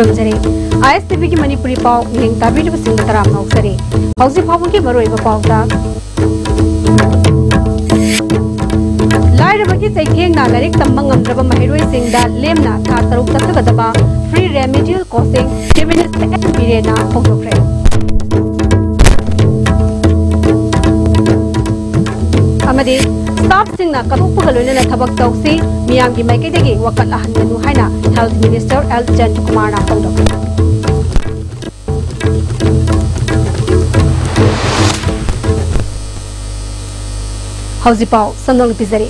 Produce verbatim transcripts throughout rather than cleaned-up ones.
ꯊꯝꯖꯔꯤ꯫ ꯑꯥꯏ ꯑꯦꯁ ꯇꯤ ꯚꯤꯒꯤ ꯃꯅꯤꯄꯨꯔꯤ ꯄꯥꯎ ꯃꯤꯠꯌꯦꯡ ꯇꯥꯕꯤꯔꯤꯕꯁꯤꯡꯕꯨ ꯇꯔꯥꯝꯅ ꯑꯣꯛꯆꯔꯤ꯫ ꯍꯧꯖꯤꯛ ꯐꯥꯎꯕꯒꯤ ꯃꯔꯨꯑꯣꯏꯕ ꯄꯥꯎꯗ, ꯂꯥꯏꯔꯕꯒꯤ ꯆꯩꯊꯦꯡꯅ ꯂꯥꯏꯔꯤꯛ ꯇꯝꯕ ꯉꯝꯗ꯭ꯔꯕ ꯃꯍꯩꯔꯣꯏꯁꯤꯡꯗ ꯂꯦꯝꯅ ꯊꯥ ꯇꯔꯨꯛ ꯆꯠꯊꯒꯗꯕ free remedial coaching Chief Minister N ꯕꯤꯔꯦꯟꯅ ꯍꯧꯗꯣꯛꯈ꯭ꯔꯦ꯫ ꯑꯃꯗꯤ staffꯁꯤꯡꯅ ꯀꯠꯊꯣꯛꯄꯒ ꯂꯣꯏꯅꯅ ꯊꯕꯛ ꯇꯧꯁꯤ, ꯃꯤꯌꯥꯝꯒꯤ ꯃꯥꯏꯀꯩꯗꯒꯤ ꯋꯥꯀꯠ ꯂꯥꯛꯍꯟꯒꯅꯨ ꯍꯥꯏꯅ Health Minister ꯑꯦꯜ ꯖꯌꯟꯇꯀꯨꯃꯥꯔꯅ ꯐꯣꯡꯗꯣꯛꯈꯤ꯫ ꯍꯧꯖꯤꯛ ꯄꯥꯎ ꯁꯟꯗꯣꯛꯅ ꯄꯤꯖꯔꯤ꯫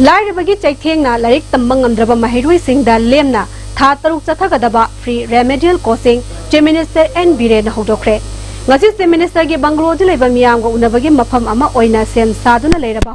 ꯂꯥꯏꯔꯕꯒꯤ ꯆꯩꯊꯦꯡꯅ ꯂꯥꯏꯔꯤꯛ ꯇꯝꯕ ꯉꯝꯗ꯭ꯔꯕ ꯃꯍꯩꯔꯣꯏꯁꯤꯡꯗ ꯂꯦꯝꯅ ꯊꯥ ꯇꯔꯨꯛ ꯆꯠꯊꯒꯗꯕ free remedial coaching Chief Minister N ꯕꯤꯔꯦꯟꯅ ꯍꯧꯗꯣꯛꯈ꯭ꯔꯦ꯫ ꯉꯁꯤ Chief Ministerꯒꯤ bungalow ꯗ ꯂꯩꯕ ꯃꯤꯌꯥꯝꯒ ꯎꯅꯕꯒꯤ ꯃꯐꯝ ꯑꯃ ꯑꯣꯏꯅ ꯁꯦꯝ ꯁꯥꯗꯨꯅ ꯂꯩꯔꯕ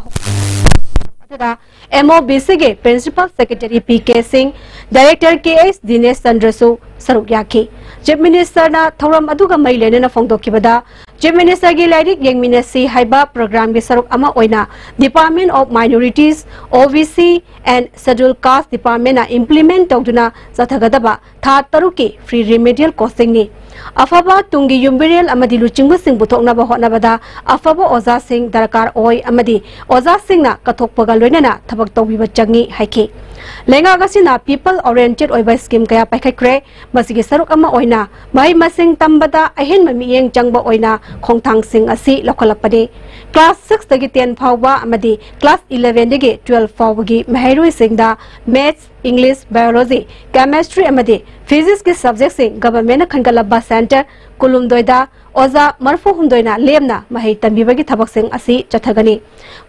ꯑꯗꯨꯗ ꯑꯦꯝ ꯑꯣ ꯕꯤ ꯁꯤꯒꯤ Principal Secretary ꯄꯤ ꯀꯦ ꯁꯤꯡ, Director ꯀꯦ ꯑꯩꯆ ꯗꯤꯅꯦꯁ ꯆꯟꯗ꯭ꯔꯁꯨ ꯁꯔꯨꯛ ꯌꯥꯈꯤ꯫ Chief Ministerꯅ ꯊꯧꯔꯝ ꯑꯗꯨꯒ ꯃꯔꯤ ꯂꯩꯅꯅ ꯐꯣꯡꯗꯣꯛꯈꯤꯕꯗ, Chief Ministerꯒꯤ ꯂꯥꯏꯔꯤꯛ ꯌꯦꯡꯃꯤꯟꯅꯁꯤ ꯍꯥꯏꯕ programꯒꯤ ꯁꯔꯨꯛ ꯑꯃ ꯑꯣꯏꯅ Department of Minorities, O B C and Scheduled Caste Departmentꯅ implement ꯇꯧꯗꯨꯅ ꯆꯠꯊꯒꯗꯕ ꯊꯥ ꯇꯔꯨꯛꯀꯤ free remedial coachingꯅꯤ꯫ ꯑꯐꯕ ꯇꯨꯡꯒꯤ ꯌꯨꯝꯕꯤꯔꯦꯜ ꯑꯃꯗꯤ ꯂꯨꯆꯤꯡꯕꯁꯤꯡ ꯄꯨꯊꯣꯛꯅꯕ ꯍꯣꯠꯅꯕꯗ ꯑꯐꯕ ꯑꯣꯖꯥꯁꯤꯡ ꯗꯔꯀꯥꯔ ꯑꯣꯏ ꯑꯃꯗꯤ ꯑꯣꯖꯥꯁꯤꯡꯅ ꯀꯠꯊꯣꯛꯄꯒ ꯂꯣꯏꯅꯅ ꯊꯕꯛ ꯇꯧꯕꯤꯕ ꯆꯪꯏ ꯍꯥꯏꯈꯤ꯫ ꯂꯩꯉꯥꯛ ꯑꯁꯤꯅ people oriented ꯑꯣꯏꯕ scheme ꯀꯌꯥ ꯄꯥꯏꯈꯠꯈ꯭ꯔꯦ꯫ ꯃꯁꯤꯒꯤ ꯁꯔꯨꯛ ꯑꯃ ꯑꯣꯏꯅ ꯃꯍꯩ ꯃꯁꯤꯡ ꯇꯝꯕꯗ ꯑꯍꯦꯟꯕ ꯃꯤꯠꯌꯦꯡ ꯆꯪꯕ ꯑꯣꯏꯅ ꯈꯣꯡꯊꯥꯡꯁꯤꯡ ꯑꯁꯤ ꯂꯧꯈꯠꯂꯛꯄꯅꯤ꯫ Class sixꯇꯒꯤ ten ꯐꯥꯎꯕ ꯑꯃꯗꯤ class elevenꯗꯒꯤ twelve ꯐꯥꯎꯕꯒꯤ ꯃꯍꯩꯔꯣꯏꯁꯤꯡꯗ Maths, English, Biology, Chemistry ꯑꯃꯗꯤ Physicsꯀꯤ subjectꯁꯤꯡ governmentꯅ ꯈꯟꯒꯠꯂꯕ centre ꯀꯨꯟꯍꯨꯝꯗꯣꯏꯗ ꯑꯣꯖꯥ ꯃꯔꯤꯐꯨ ꯍꯨꯝꯗꯣꯏꯅ ꯂꯦꯝꯅ ꯃꯍꯩ ꯇꯝꯕꯤꯕꯒꯤ ꯊꯕꯛꯁꯤꯡ ꯑꯁꯤ ꯆꯠꯊꯒꯅꯤ꯫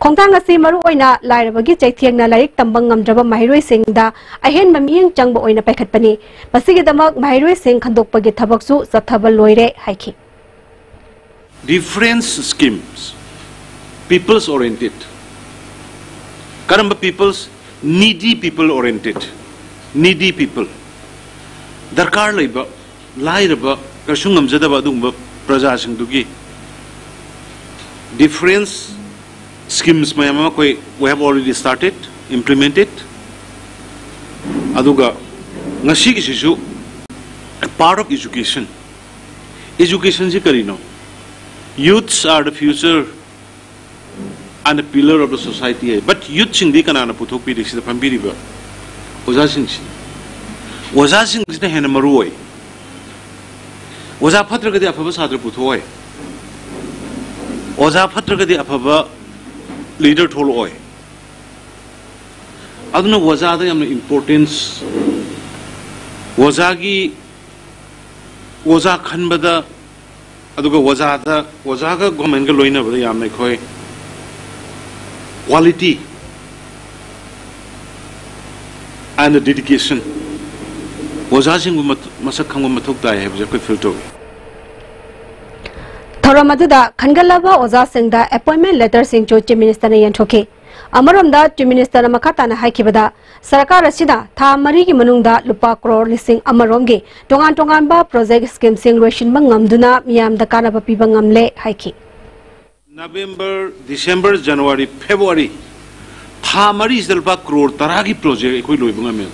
ꯈꯣꯡꯊꯥꯡ ꯑꯁꯤ ꯃꯔꯨꯑꯣꯏꯅ ꯂꯥꯏꯔꯕꯒꯤ ꯆꯩꯊꯦꯡꯅ ꯂꯥꯏꯔꯤꯛ ꯇꯝꯕ ꯉꯝꯗ꯭ꯔꯕ ꯃꯍꯩꯔꯣꯏꯁꯤꯡꯗ ꯑꯍꯦꯟꯕ ꯃꯤꯠꯌꯦꯡ ꯆꯪꯕ ꯑꯣꯏꯅ ꯄꯥꯏꯈꯠꯄꯅꯤ꯫ ꯃꯁꯤꯒꯤꯗꯃꯛ ꯃꯍꯩꯔꯣꯏꯁꯤꯡ ꯈꯟꯗꯣꯛꯄꯒꯤ ꯊꯕꯛꯁꯨ ꯆꯠꯊꯕ ꯂꯣꯏꯔꯦ ꯍꯥꯏꯈꯤ꯫ Difference schemes, people's oriented. ꯀꯔꯝꯕ people's? Needy people oriented. Needy people. ꯗꯔꯀꯥꯔ ꯂꯩꯕ, ꯂꯥꯏꯔꯕ, ꯀꯩꯁꯨ ꯉꯝꯖꯗꯕ ꯑꯗꯨꯒꯨꯝꯕ ꯄ꯭ꯔꯖꯥꯁꯤꯡꯗꯨꯒꯤ difference schemes ꯃꯌꯥꯝ ꯑꯃ ꯑꯩꯈꯣꯏ we have already started, implemented. ꯑꯗꯨꯒ ꯉꯁꯤꯒꯤꯁꯤꯁꯨ A part of education. Education ꯁꯤ ꯀꯔꯤꯅꯣ? Youths are the future and the pillar of the society high. But youth ꯁꯤꯡꯗꯤ ꯀꯅꯥꯅ ꯄꯨꯊꯣꯛꯄꯤꯔꯤ? ꯁꯤꯗ ꯐꯝꯕꯤꯔꯤꯕ ꯑꯣꯖꯥꯁꯤꯡꯁꯤ꯫ ꯑꯣꯖꯥꯁꯤꯡꯁꯤꯅ ꯍꯦꯟꯅ ꯃꯔꯨ ꯑꯣꯏ꯫ ꯑꯣꯖꯥ ꯐꯠꯇ꯭ꯔꯒꯗꯤ ꯑꯐꯕ ꯁꯥꯇ꯭ꯔ ꯄꯨꯊꯣꯛꯑꯣꯏ꯫ ꯑꯣꯖꯥ ꯐꯠꯇ꯭ꯔꯒꯗꯤ ꯑꯐꯕ leader ꯊꯣꯛꯂꯛꯑꯣꯏ꯫ ꯑꯗꯨꯅ ꯑꯣꯖꯥꯗ ꯌꯥꯝꯅ importance, ꯑꯣꯖꯥꯒꯤ, ꯑꯣꯖꯥ ꯈꯟꯕꯗ, ꯑꯗꯨꯒ ꯑꯣꯖꯥꯗ, ꯑꯣꯖꯥꯒ government ꯀ ꯂꯣꯏꯅꯕꯗ ꯌꯥꯝꯅ ꯑꯩꯈꯣꯏ quality and dedication, ꯑꯣꯖꯥꯁꯤꯡꯕꯨ ꯃꯠ-, ꯃꯁꯛ ꯈꯪꯕ ꯃꯊꯧ ꯇꯥꯏ ꯍꯥꯏꯕꯁꯦ ꯑꯩꯈꯣꯏ feel ꯇꯧꯏ꯫ ꯊꯧꯔꯝ ꯑꯗꯨꯗ ꯈꯟꯒꯠꯂꯕ ꯑꯣꯖꯥꯁꯤꯡꯗ appointment letter ꯁꯤꯡꯁꯨ Chief Minister ꯅ ꯌꯦꯟꯊꯣꯛꯈꯤ꯫ ꯑꯃꯔꯣꯝꯗ Chief Minister ꯅ ꯃꯈꯥ ꯇꯥꯅ ꯍꯥꯏꯈꯤꯕꯗ, ꯁꯔꯀꯥꯔ ꯑꯁꯤꯅ ꯊꯥ ꯃꯔꯤꯒꯤ ꯃꯅꯨꯡꯗ ꯂꯨꯄꯥ ꯀ꯭ꯔꯣꯔ ꯂꯤꯁꯤꯡ ꯑꯃ ꯔꯣꯝꯒꯤ ꯇꯣꯉꯥꯟ ꯇꯣꯉꯥꯟꯕ project scheme ꯁꯤꯡ ꯂꯣꯏꯁꯤꯟꯕ ꯉꯝꯗꯨꯅ ꯃꯤꯌꯥꯝꯗ ꯀꯥꯟꯅꯕ ꯄꯤꯕ ꯉꯝꯂꯦ ꯍꯥꯏꯈꯤ꯫ November, December, January, February ꯊꯥ ꯃꯔꯤꯁꯤꯗ ꯂꯨꯄꯥ ꯀ꯭ꯔꯣꯔ ꯇꯔꯥꯒꯤ project ꯑꯩꯈꯣꯏ ꯂꯣꯏꯕ ꯉꯝꯃꯦꯕ꯫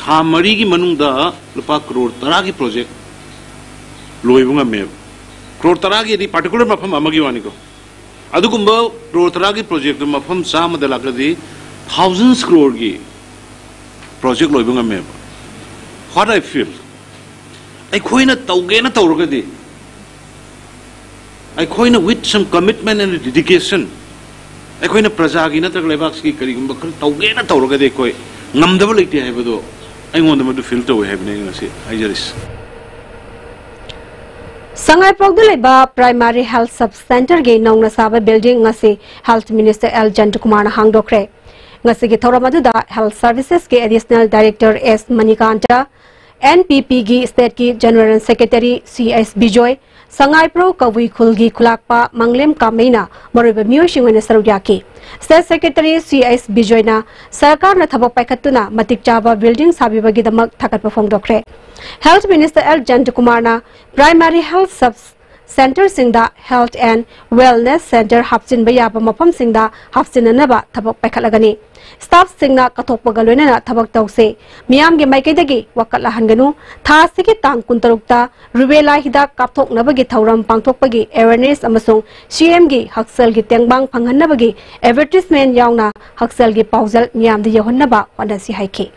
ꯊꯥ ꯃꯔꯤꯒꯤ ꯃꯅꯨꯡꯗ ꯂꯨꯄꯥ ꯀ꯭ꯔꯣꯔ ꯇꯔꯥꯒꯤ project ꯂꯣꯏꯕ ꯉꯝꯃꯦꯕ꯫ ꯀ꯭ꯔꯣꯔ ꯇꯔꯥꯒꯤꯗꯤ particular ꯃꯐꯝ ꯑꯃꯒꯤ ꯋꯥꯅꯤꯀꯣ꯫ ꯑꯗꯨꯒꯨꯝꯕ ꯀ꯭ꯔꯣꯔ ꯇꯔꯥꯒꯤ project ꯇꯨ ꯃꯐꯝ ꯆꯥꯝꯃꯗ ꯂꯥꯛꯂꯗꯤ thousands ꯀ꯭ꯔꯣꯔꯒꯤ project ꯂꯣꯏꯕ ꯉꯝꯃꯦꯕ꯫ What I feel, ꯑꯩꯈꯣꯏꯅ ꯇꯧꯒꯦꯅ ꯇꯧꯔꯒꯗꯤ, ꯑꯩꯈꯣꯏꯅ with some commitment and dedication, ꯑꯩꯈꯣꯏꯅ ꯄ꯭ꯔꯖꯥꯒꯤ ꯅꯠꯇ꯭ꯔꯒ ꯂꯩꯕꯥꯛꯁꯤꯒꯤ ꯀꯔꯤꯒꯨꯝꯕ ꯈꯔ ꯇꯧꯒꯦꯅ ꯇꯧꯔꯒꯗꯤ ꯑꯩꯈꯣꯏ ꯉꯝꯗꯕ ꯂꯩꯇꯦ ꯍꯥꯏꯕꯗꯣ ꯑꯩꯉꯣꯟꯗ ꯃꯗꯨ feel ꯇꯧꯋꯦ ꯍꯥꯏꯕꯅꯤ ꯑꯩ ꯉꯁꯤ ꯍꯥꯏꯖꯔꯤꯁꯤ꯫ ꯁꯉꯥꯏꯄ꯭ꯔꯧꯗ ꯂꯩꯕ Primary Health Sub Center ꯒꯤ ꯅꯧꯅ ꯁꯥꯕ building ꯉꯁꯤ Health Minister ꯑꯦꯜ ꯖꯌꯟꯇꯀꯨꯃꯥꯔꯅ ꯍꯥꯡꯗꯣꯛꯈ꯭ꯔꯦ꯫ ꯉꯁꯤꯒꯤ ꯊꯧꯔꯝ ꯑꯗꯨꯗ Health Services ꯀꯤ Additional Director ꯑꯦꯁ ꯃꯅꯤꯀꯥꯟꯇ, N P P ꯒꯤ state ꯀꯤ General Secretary C S Bijoy, ꯁꯉꯥꯏꯄ꯭ꯔꯧ ꯀꯕꯨꯏ ꯈꯨꯜꯒꯤ ꯈꯨꯂꯥꯛꯄ ꯃꯪꯂꯦꯝ ꯀꯥꯃꯩꯅ ꯃꯔꯨꯑꯣꯏꯕ ꯃꯤꯑꯣꯏꯁꯤꯡ ꯑꯣꯏꯅ ꯁꯔꯨꯛ ꯌꯥꯈꯤ꯫ State Secretary ꯁꯤ ꯑꯦꯁ ꯕꯤꯖꯣꯏꯅ ꯁꯔꯀꯥꯔꯅ ꯊꯕꯛ ꯄꯥꯏꯈꯠꯇꯨꯅ ꯃꯇꯤꯛ ꯆꯥꯕ building ꯁꯥꯕꯤꯕꯒꯤꯗꯃꯛ ꯊꯥꯒꯠꯄ ꯐꯣꯡꯗꯣꯛꯈ꯭ꯔꯦ꯫ Health Minister ꯑꯦꯜ ꯖꯌꯟꯇꯀꯨꯃꯥꯔꯅ Primary Health Sub centreꯁꯤꯡꯗ health and wellness centre ꯍꯥꯞꯆꯤꯟꯕ ꯌꯥꯕ ꯃꯐꯝꯁꯤꯡꯗ ꯍꯥꯞꯆꯤꯟꯅꯅꯕ ꯊꯕꯛ ꯄꯥꯏꯈꯠꯂꯒꯅꯤ꯫ Staffꯁꯤꯡꯅ ꯀꯠꯊꯣꯛꯄꯒ ꯂꯣꯏꯅꯅ ꯊꯕꯛ ꯇꯧꯁꯤ꯫ ꯃꯤꯌꯥꯝꯒꯤ ꯃꯥꯏꯀꯩꯗꯒꯤ ꯋꯥꯀꯠ ꯂꯥꯍꯟꯒꯅꯨ꯫ ꯊꯥ ꯑꯁꯤꯒꯤ ꯇꯥꯡ ꯀꯨꯟꯇꯔꯨꯛꯇ rubella ꯍꯤꯗꯥꯛ ꯀꯥꯞꯊꯣꯛꯅꯕꯒꯤ ꯊꯧꯔꯝ ꯄꯥꯡꯊꯣꯛꯄꯒꯤ awareness ꯑꯃꯁꯨꯡ CMꯒꯤ ꯍꯛꯁꯦꯜꯒꯤ ꯇꯦꯡꯕꯥꯡ ꯐꯪꯍꯟꯅꯕꯒꯤ advertisement ꯌꯥꯎꯅ ꯍꯛꯁꯦꯜꯒꯤ ꯄꯥꯎꯖꯦꯜ ꯃꯤꯌꯥꯝꯗ ꯌꯧꯍꯟꯅꯕ ꯍꯣꯠꯅꯁꯤ ꯍꯥꯏꯈꯤ꯫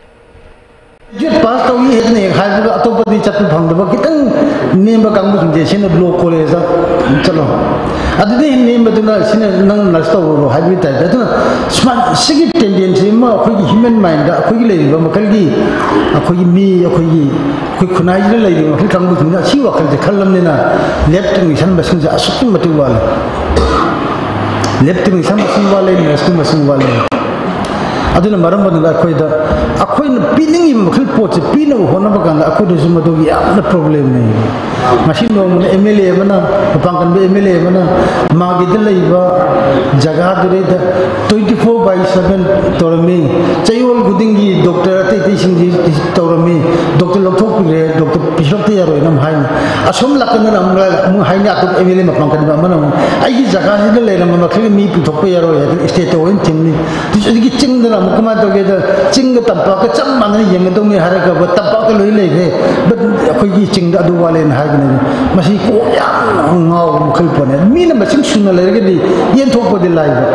Graduate pass ꯇꯧꯏ ꯍꯥꯏꯗꯅ ꯍꯦꯛ ꯍꯥꯏꯕꯒ ꯑꯇꯣꯞꯄꯗꯤ ꯆꯠꯄ ꯐꯪꯗꯕ ꯈꯤꯇꯪ ꯅꯦꯝꯕ ꯀꯥꯡꯕꯨꯁꯤꯡꯁꯦ ꯁꯤꯅ ꯕ꯭ꯂꯣꯛ ꯀꯣꯂꯦꯖꯇ ꯆꯠꯂꯣ꯫ ꯑꯗꯨꯗꯤ ꯍꯦꯟꯅ ꯅꯦꯝꯕꯗꯨꯅ ꯁꯤꯅ ꯅꯪ ꯅꯔꯁ ꯇꯧꯔꯨꯔꯣ ꯍꯥꯏꯕꯒꯤ ꯇꯥꯏꯞꯇ꯫ ꯑꯗꯨꯅ ꯁꯨꯃꯥꯏꯅ ꯁꯤꯒꯤ ꯇꯦꯟꯗꯦꯟꯁꯤ ꯑꯃ ꯑꯩꯈꯣꯏꯒꯤ ꯍ꯭ꯌꯨꯃꯦꯟ ꯃꯥꯏꯟꯗ ꯑꯩꯈꯣꯏꯒꯤ ꯂꯩꯔꯤꯕ ꯃꯈꯜꯒꯤ ꯑꯩꯈꯣꯏꯒꯤ ꯃꯤ ꯑꯩꯈꯣꯏꯒꯤ ꯑꯩꯈꯣꯏ ꯈꯨꯟꯅꯥꯏꯁꯤꯗ ꯂꯩꯔꯤꯕ ꯃꯈꯜ ꯀꯥꯡꯕꯨꯁꯤꯡꯅ ꯑꯁꯤ ꯋꯥꯈꯜꯁꯦ ꯈꯜꯂꯝꯅꯤꯅ ꯂꯦꯞ ꯇꯦꯛꯅꯤꯁꯤꯌꯟ ꯃꯁꯤꯡꯁꯦ ꯑꯁꯨꯛꯀꯤ ꯃꯇꯤꯛ ꯋꯥꯠꯂꯦ꯫ ꯂꯦꯞ ꯇꯦꯛꯅꯤꯁꯤꯌꯟ ꯃꯁꯤꯡ ꯋꯥꯠꯂꯦ, ꯅꯔꯁꯀꯤ ꯃꯁꯤꯡ ꯋꯥꯠꯂꯦ꯫ ꯑꯗꯨꯅ ꯃꯔꯝ ꯑꯣꯏꯗꯨꯅ ꯑꯩꯈꯣꯏꯗ ꯑꯩꯈꯣꯏꯅ ꯄꯤꯅꯤꯡꯉꯤꯕ ꯃꯈꯜ ꯄꯣꯠꯁꯦ ꯄꯤꯅꯕ ꯍꯣꯠꯅꯕ ꯀꯥꯟꯗ ꯑꯩꯈꯣꯏꯗꯁꯨ ꯃꯗꯨꯒꯤ ꯌꯥꯝꯅ ꯄ꯭ꯔꯣꯕ꯭ꯂꯦꯝꯅꯤ꯫ ꯉꯁꯤ ꯅꯣꯡꯃꯅ ꯑꯦꯝ ꯑꯦꯜ ꯑꯦ ꯑꯃꯅ, ꯃꯄꯥꯡꯒꯜꯕ ꯑꯦꯝ ꯑꯦꯜ ꯑꯦ ꯑꯃꯅ ꯃꯥꯒꯤꯗ ꯂꯩꯕ ꯖꯒꯥꯗꯨꯗꯩꯗ twenty four by seven ꯇꯧꯔꯝꯃꯤ꯫ ꯆꯌꯣꯜ ꯈꯨꯗꯤꯡꯒꯤ ꯗꯣꯛꯇꯔ ꯑꯇꯩ ꯑꯇꯩꯁꯤꯡꯁꯤ ꯇꯧꯔꯝꯃꯤ꯫ ꯗꯣꯛꯇꯔ ꯂꯧꯊꯣꯛꯄꯤꯈ꯭ꯔꯦ, ꯗꯣꯛꯇꯔ ꯄꯤꯊꯣꯛꯇ ꯌꯥꯔꯣꯏꯅ ꯑꯃꯨꯛ ꯍꯥꯏꯅꯤ꯫ ꯑꯁꯣꯝ ꯅꯥꯀꯟꯗꯅ ꯑꯃꯨꯛ ꯑꯃꯨꯛ ꯍꯥꯏꯅꯤ, ꯑꯇꯣꯞꯄ ꯑꯦꯝ ꯑꯦꯜ ꯑꯦ ꯃꯄꯥꯡꯒꯜꯕ ꯑꯃꯅ ꯑꯃꯨꯛ ꯑꯩꯒꯤ ꯖꯒꯥꯁꯤꯗ ꯂꯩꯔꯝꯕ ꯃꯈꯩ ꯃꯤ ꯄꯨꯊꯣꯛꯄ ꯌꯥꯔꯣꯏ ꯍꯥꯏꯗꯅ ꯁ꯭ꯇꯦꯠꯇ ꯑꯣꯏꯅ ꯊꯤꯡꯅꯤ꯫ ꯑꯗꯒꯤ ꯆꯤꯡꯗꯅ ꯑꯃꯨꯛ ꯀꯃꯥꯏꯅ ꯇꯧꯒꯦꯗ, ꯆꯤꯡꯒ ꯇꯝꯄꯥꯛꯀ ꯆꯞ ꯃꯥꯟꯅꯅ ꯌꯦꯡꯒꯗꯧꯅꯤ ꯍꯥꯏꯔꯒ ꯇꯝꯄꯥꯛꯇ ꯂꯣꯏ ꯂꯩꯈ꯭ꯔꯦ, but ꯑꯩꯈꯣꯏꯒꯤ ꯆꯤꯡꯗ ꯑꯗꯨ ꯋꯥꯠꯂꯦꯅ ꯍꯥꯏꯒꯅꯤ꯫ ꯃꯁꯤ ꯀꯣꯛ ꯌꯥꯝꯅ ꯉꯥꯎꯕ ꯃꯈꯜ ꯄꯣꯠꯅꯦ꯫ ꯃꯤꯅ ꯃꯁꯤꯡ ꯁꯨꯅ ꯂꯩꯔꯒꯗꯤ ꯌꯦꯟꯊꯣꯛꯄꯗꯤ ꯂꯥꯏꯕ꯫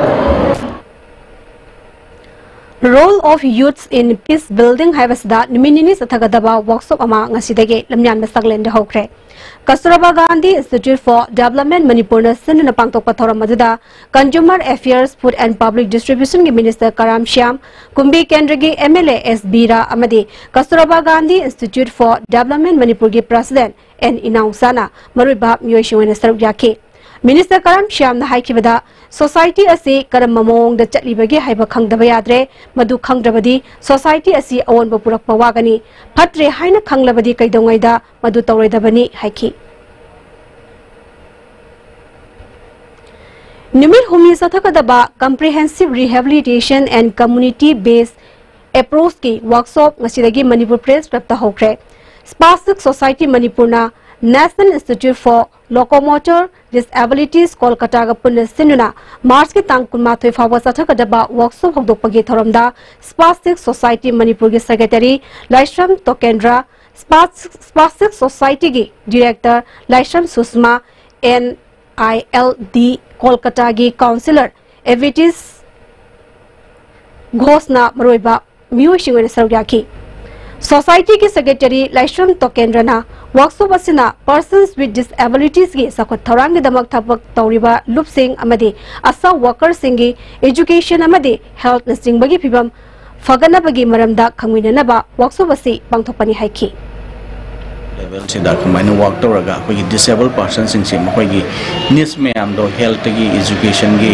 Role of Youths in Peace Building ꯍꯥꯏꯕꯁꯤꯗ ꯅꯨꯃꯤꯠ ꯅꯤꯅꯤ ꯆꯠꯊꯒꯗꯕ ꯋꯥꯛꯁꯣꯞ ꯑꯃ ꯉꯁꯤꯗꯒꯤ ꯂꯝꯌꯥꯟꯕ ꯆꯥꯛꯂꯦꯟꯗ ꯍꯧꯈ꯭ꯔꯦ꯫ ꯀꯁꯇꯨꯔꯕꯥ ꯒꯥꯟꯙꯤ ꯏꯟꯁꯇꯤꯇ꯭ꯌꯨꯠ ꯐꯣꯔ ꯗꯦꯕꯂꯞꯃꯦꯟ ꯃꯅꯤꯄꯨꯔꯅ ꯁꯤꯟꯗꯨꯅ ꯄꯥꯡꯊꯣꯛꯄ ꯊꯧꯔꯝ ꯑꯗꯨꯗ Consumer Affairs, Food and Public Distributionꯒꯤ Minister ꯀꯔꯥꯝ ꯁ꯭ꯌꯥꯝ, ꯀꯨꯝꯕꯤ ꯀꯦꯟꯗ꯭ꯔꯒꯤ ꯑꯦꯝ ꯑꯦꯜ ꯑꯦ ꯑꯦꯁ ꯕꯤꯔꯥ ꯑꯃꯗꯤ ꯀꯁꯇꯨꯔꯕꯥ ꯒꯥꯟꯙꯤ ꯏꯟꯁꯇꯤꯇ꯭ꯌꯨꯠ ꯐꯣꯔ ꯗꯦꯕꯂꯞꯃꯦꯟ ꯃꯅꯤꯄꯨꯔꯒꯤ President ꯑꯦꯟ ꯏꯅꯥꯎꯆꯥꯅ ꯃꯔꯨꯑꯣꯏꯕ ꯃꯤꯑꯣꯏꯁꯤꯡ ꯑꯣꯏꯅ ꯁꯔꯨꯛ ꯌꯥꯈꯤ꯫ Minister ꯀꯔꯥꯝ ꯁ꯭ꯌꯥꯝꯅ ꯍꯥꯏꯈꯤꯕꯗ, society ꯑꯁꯤ ꯀꯔꯝꯕ ꯃꯑꯣꯡꯗ ꯆꯠꯂꯤꯕꯒꯦ ꯍꯥꯏꯕ ꯈꯪꯗꯕ ꯌꯥꯗ꯭ꯔꯦ꯫ ꯃꯗꯨ ꯈꯪꯗ꯭ꯔꯕꯗꯤ society ꯑꯁꯤ ꯑꯑꯣꯟꯕ ꯄꯨꯔꯛꯄ ꯋꯥꯒꯅꯤ꯫ ꯐꯠꯇ꯭ꯔꯦ ꯍꯥꯏꯅ ꯈꯪꯂꯕꯗꯤ ꯀꯩꯗꯧꯉꯩꯗ ꯃꯗꯨ ꯇꯧꯔꯣꯏꯗꯕꯅꯤ ꯍꯥꯏꯈꯤ꯫ ꯅꯨꯃꯤꯠ ꯍꯨꯝꯅꯤ ꯆꯠꯊꯒꯗꯕ Comprehensive Rehabilitation and Community Based Approachꯀꯤ ꯋꯥꯛꯁꯣꯞ ꯉꯁꯤꯗꯒꯤ ꯃꯅꯤꯄꯨꯔ ꯄ꯭ꯔꯦꯁ ꯀ꯭ꯂꯕꯇ ꯍꯧꯈ꯭ꯔꯦ꯫ Spastic Society ꯃꯅꯤꯄꯨꯔꯅ National Institute for Locomotor Disabilities ꯀꯣꯜꯀꯇꯥꯒ ꯄꯨꯟꯅ ꯁꯤꯟꯗꯨꯅ ꯃꯥꯔꯆꯀꯤ ꯇꯥꯡ ꯀꯨꯟꯃꯥꯊꯣꯏ ꯐꯥꯎꯕ ꯆꯠꯊꯒꯗꯕ ꯋꯥꯛꯁꯣꯞ ꯍꯧꯗꯣꯛꯄꯒꯤ ꯊꯧꯔꯝꯗ ꯁ꯭ꯄꯥꯁꯇꯤꯛ ꯁꯣꯁꯥꯏꯇꯤ ꯃꯅꯤꯄꯨꯔꯒꯤ secretary Laishram Tokendra, spas-, spastic ꯁꯣꯁꯥꯏꯇꯤꯒꯤ director Laishram Sushma, N I L D ꯀꯣꯜꯀꯇꯥꯒꯤ ꯀꯥꯎꯟꯁꯤꯂꯔ ꯑꯦꯚꯤꯇꯤꯁ ꯘꯣꯁꯅ ꯃꯔꯨꯑꯣꯏꯕ ꯃꯤꯑꯣꯏꯁꯤꯡ ꯑꯣꯏꯅ ꯁꯔꯨꯛ ꯌꯥꯈꯤ꯫ ꯁꯣꯁꯥꯏꯇꯤꯒꯤ ꯁꯦꯀ꯭ꯔꯦꯇꯔꯤ ꯂꯥꯏꯁ꯭ꯔꯝ ꯇꯣꯀꯦꯟꯗ꯭ꯔꯅ ꯋꯥꯛꯁꯣꯞ ꯑꯁꯤꯅ Persons with Disabilitiesꯀꯤ ꯆꯥꯎꯈꯠ ꯊꯧꯔꯥꯡꯒꯤꯗꯃꯛ ꯊꯕꯛ ꯇꯧꯔꯤꯕ ꯂꯨꯞꯁꯤꯡ ꯑꯃꯗꯤ ꯑꯁꯥ ꯋꯥꯀꯔꯁꯤꯡꯒꯤ education ꯑꯃꯗꯤ healthꯅꯆꯤꯡꯕꯒꯤ ꯐꯤꯕꯝ ꯐꯒꯠꯅꯕꯒꯤ ꯃꯔꯝꯗ ꯈꯪꯃꯤꯟꯅꯅꯕ ꯋꯥꯛꯁꯣꯞ ꯑꯁꯤ ꯄꯥꯡꯊꯣꯛꯄꯅꯤ ꯍꯥꯏꯈꯤ꯫ ꯂꯦꯚꯦꯜꯁꯤꯗ ꯀꯃꯥꯏꯅ ꯋꯥꯛ ꯇꯧꯔꯒ ꯑꯩꯈꯣꯏꯒꯤ ꯗꯤꯁꯦꯕꯜ ꯄꯥꯔꯁꯟꯁꯤꯡꯁꯦ ꯃꯈꯣꯏꯒꯤ ꯅꯤꯗꯁ ꯃꯌꯥꯝꯗꯣ, ꯍꯦꯜꯠꯇꯒꯤ ꯏꯖꯨꯀꯦꯁꯟꯒꯤ,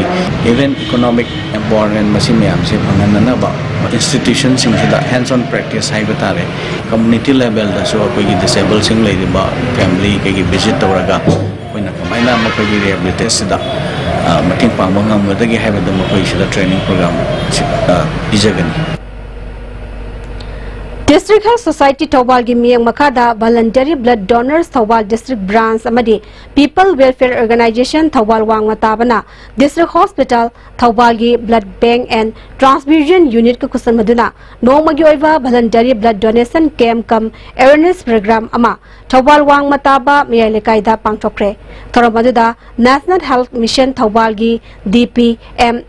ꯏꯚꯟ ꯏꯀꯣꯅꯣꯃꯤꯛ ꯑꯦꯝꯄꯥꯋꯔꯃꯦꯟ, ꯃꯁꯤ ꯃꯌꯥꯝꯁꯦ ꯐꯪꯍꯟꯅꯅꯕ ꯏꯟꯁꯇꯤꯇ꯭ꯌꯨꯁꯟꯁꯤꯡꯁꯤꯗ ꯍꯦꯟꯁ ꯑꯣꯟ ꯄ꯭ꯔꯦꯛꯇꯤꯁ ꯍꯥꯏꯕ ꯇꯥꯔꯦ, ꯀꯝꯃꯨꯅꯤꯇꯤ ꯂꯦꯚꯦꯜꯗꯁꯨ ꯑꯩꯈꯣꯏꯒꯤ ꯗꯤꯁꯦꯕꯜꯁꯤꯡ ꯂꯩꯔꯤꯕ ꯐꯦꯃꯤꯂꯤ ꯀꯩꯒꯤ ꯚꯤꯖꯤꯠ ꯇꯧꯔꯒ ꯑꯩꯈꯣꯏꯅ ꯀꯃꯥꯏꯅ ꯃꯈꯣꯏꯒꯤ ꯔꯤꯍꯦꯕꯤꯂꯤꯇꯦꯁꯟꯗ ꯃꯇꯦꯡ ꯄꯥꯡꯕ ꯉꯝꯒꯗꯒꯦ ꯍꯥꯏꯕꯗꯨ ꯃꯈꯣꯏꯁꯤꯗ ꯇ꯭ꯔꯦꯅꯤꯡ ꯄ꯭ꯔꯣꯒ꯭ꯔꯥꯝ ꯄꯤꯖꯒꯅꯤ꯫ District Health Society ꯊꯧꯕꯥꯜꯒꯤ ꯃꯤꯠꯌꯦꯡ ꯃꯈꯥꯗ Voluntary Blood Donors Thoubal District Branch ꯑꯃꯗꯤ People Welfare Organisation ꯊꯧꯕꯥꯜ ꯋꯥꯡꯃ ꯇꯥꯕꯅ District Hospital ꯊꯧꯕꯥꯜꯒꯤ Blood Bank and Transfusion Unitꯀ ꯈꯨꯠꯁꯝꯅꯗꯨꯅ ꯅꯣꯡꯃꯒꯤ ꯑꯣꯏꯕ Voluntary Blood Donation Camp cum Awareness Program ꯑꯃ ꯊꯧꯕꯥꯜ ꯋꯥꯡꯃ ꯇꯥꯕ ꯃꯌꯥꯏ ꯂꯩꯀꯥꯏꯗ ꯄꯥꯡꯊꯣꯛꯈ꯭ꯔꯦ꯫ ꯊꯧꯔꯝ ꯑꯗꯨꯗ National Health Mission ꯊꯧꯕꯥꯜꯒꯤ D P M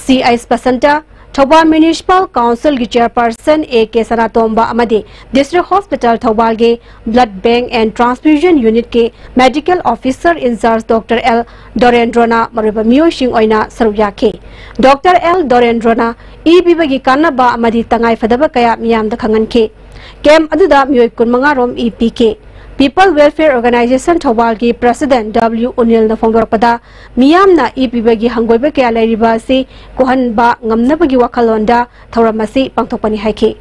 C I ꯁ꯭ꯄꯁꯟꯇ, Thoubal Municipal Councilꯒꯤ Chairperson A K ꯁꯅꯥꯇꯣꯝꯕ ꯑꯃꯗꯤ District Hospital ꯊꯧꯕꯥꯜꯒꯤ Blood Bank and Transfusion Unitꯀꯤ Medical Officer in Charge Doctor L ꯗꯣꯔꯦꯟꯗ꯭ꯔꯣꯅ ꯃꯔꯨꯑꯣꯏꯕ ꯃꯤꯑꯣꯏꯁꯤꯡ ꯑꯣꯏꯅ ꯁꯔꯨꯛ ꯌꯥꯈꯤ꯫ Doctor L ꯗꯣꯔꯦꯟꯗ꯭ꯔꯣꯅ ꯏ ꯄꯤꯕꯒꯤ ꯀꯥꯟꯅꯕ ꯑꯃꯗꯤ ꯇꯉꯥꯏ ꯐꯗꯕ ꯀꯌꯥ ꯃꯤꯌꯥꯝꯗ ꯈꯪꯍꯟꯈꯤ꯫ ꯀꯦꯝꯞ ꯑꯗꯨꯗ ꯃꯤꯑꯣꯏ ꯀꯨꯟꯃꯉꯥ ꯔꯣꯝ ꯏ ꯄꯤꯈꯤ꯫ People Welfare Organisation ꯊꯧꯕꯥꯜꯒꯤ President W ꯎꯅꯤꯜꯅ ꯐꯣꯡꯗꯣꯔꯛꯄꯗ, ꯃꯤꯌꯥꯝꯅ ꯏ ꯄꯤꯕꯒꯤ ꯍꯪꯒꯣꯏꯕ ꯀꯌꯥ ꯂꯩꯔꯤꯕ ꯑꯁꯤ ꯀꯣꯛꯍꯟꯕ ꯉꯝꯅꯕꯒꯤ ꯋꯥꯈꯜꯂꯣꯟꯗ ꯊꯧꯔꯝ ꯑꯁꯤ ꯄꯥꯡꯊꯣꯛꯄꯅꯤ ꯍꯥꯏꯈꯤ꯫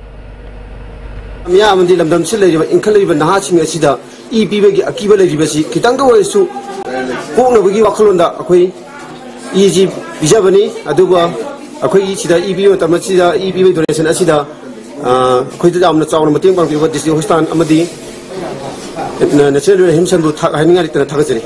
ꯃꯤꯌꯥꯝ ꯑꯃꯗꯤ ꯂꯝꯗꯝꯁꯤꯗ ꯂꯩꯔꯤꯕ ꯏꯟꯈꯠꯂꯛꯂꯤꯕ ꯅꯍꯥꯁꯤꯡ ꯑꯁꯤꯗ ꯏ ꯄꯤꯕꯒꯤ ꯑꯀꯤꯕ ꯂꯩꯔꯤꯕꯁꯤ ꯈꯤꯇꯪꯗ ꯑꯣꯏꯔꯁꯨ ꯀꯣꯛꯅꯕꯒꯤ ꯋꯥꯈꯜꯂꯣꯟꯗ ꯑꯩꯈꯣꯏ ꯏꯁꯤ ꯄꯤꯖꯕꯅꯤ꯫ ꯑꯗꯨꯒ ꯑꯩꯈꯣꯏꯒꯤ ꯁꯤꯗ ꯏ ꯄꯤꯕ ꯃꯇꯝ ꯑꯁꯤꯗ ꯏ ꯄꯤꯕꯒꯤ ꯗꯣꯅꯦꯁꯟ ꯑꯁꯤꯗ ꯑꯩꯈꯣꯏꯗ ꯌꯥꯝꯅ ꯆꯥꯎꯅ ꯃꯇꯦꯡ ꯄꯥꯡꯕꯤꯕ ꯗꯤꯁꯇ꯭ꯔꯤꯛ ꯍꯣꯁꯄꯤꯇꯥꯜ ꯑꯃꯗꯤ ꯅꯦꯁꯅꯦꯜ ꯍꯤꯝꯁꯟꯕꯨ ꯊꯥꯛ ꯍꯥꯏꯅꯤꯡꯉꯥꯏ ꯂꯩꯇꯅ ꯊꯥꯒꯠꯆꯔꯤ꯫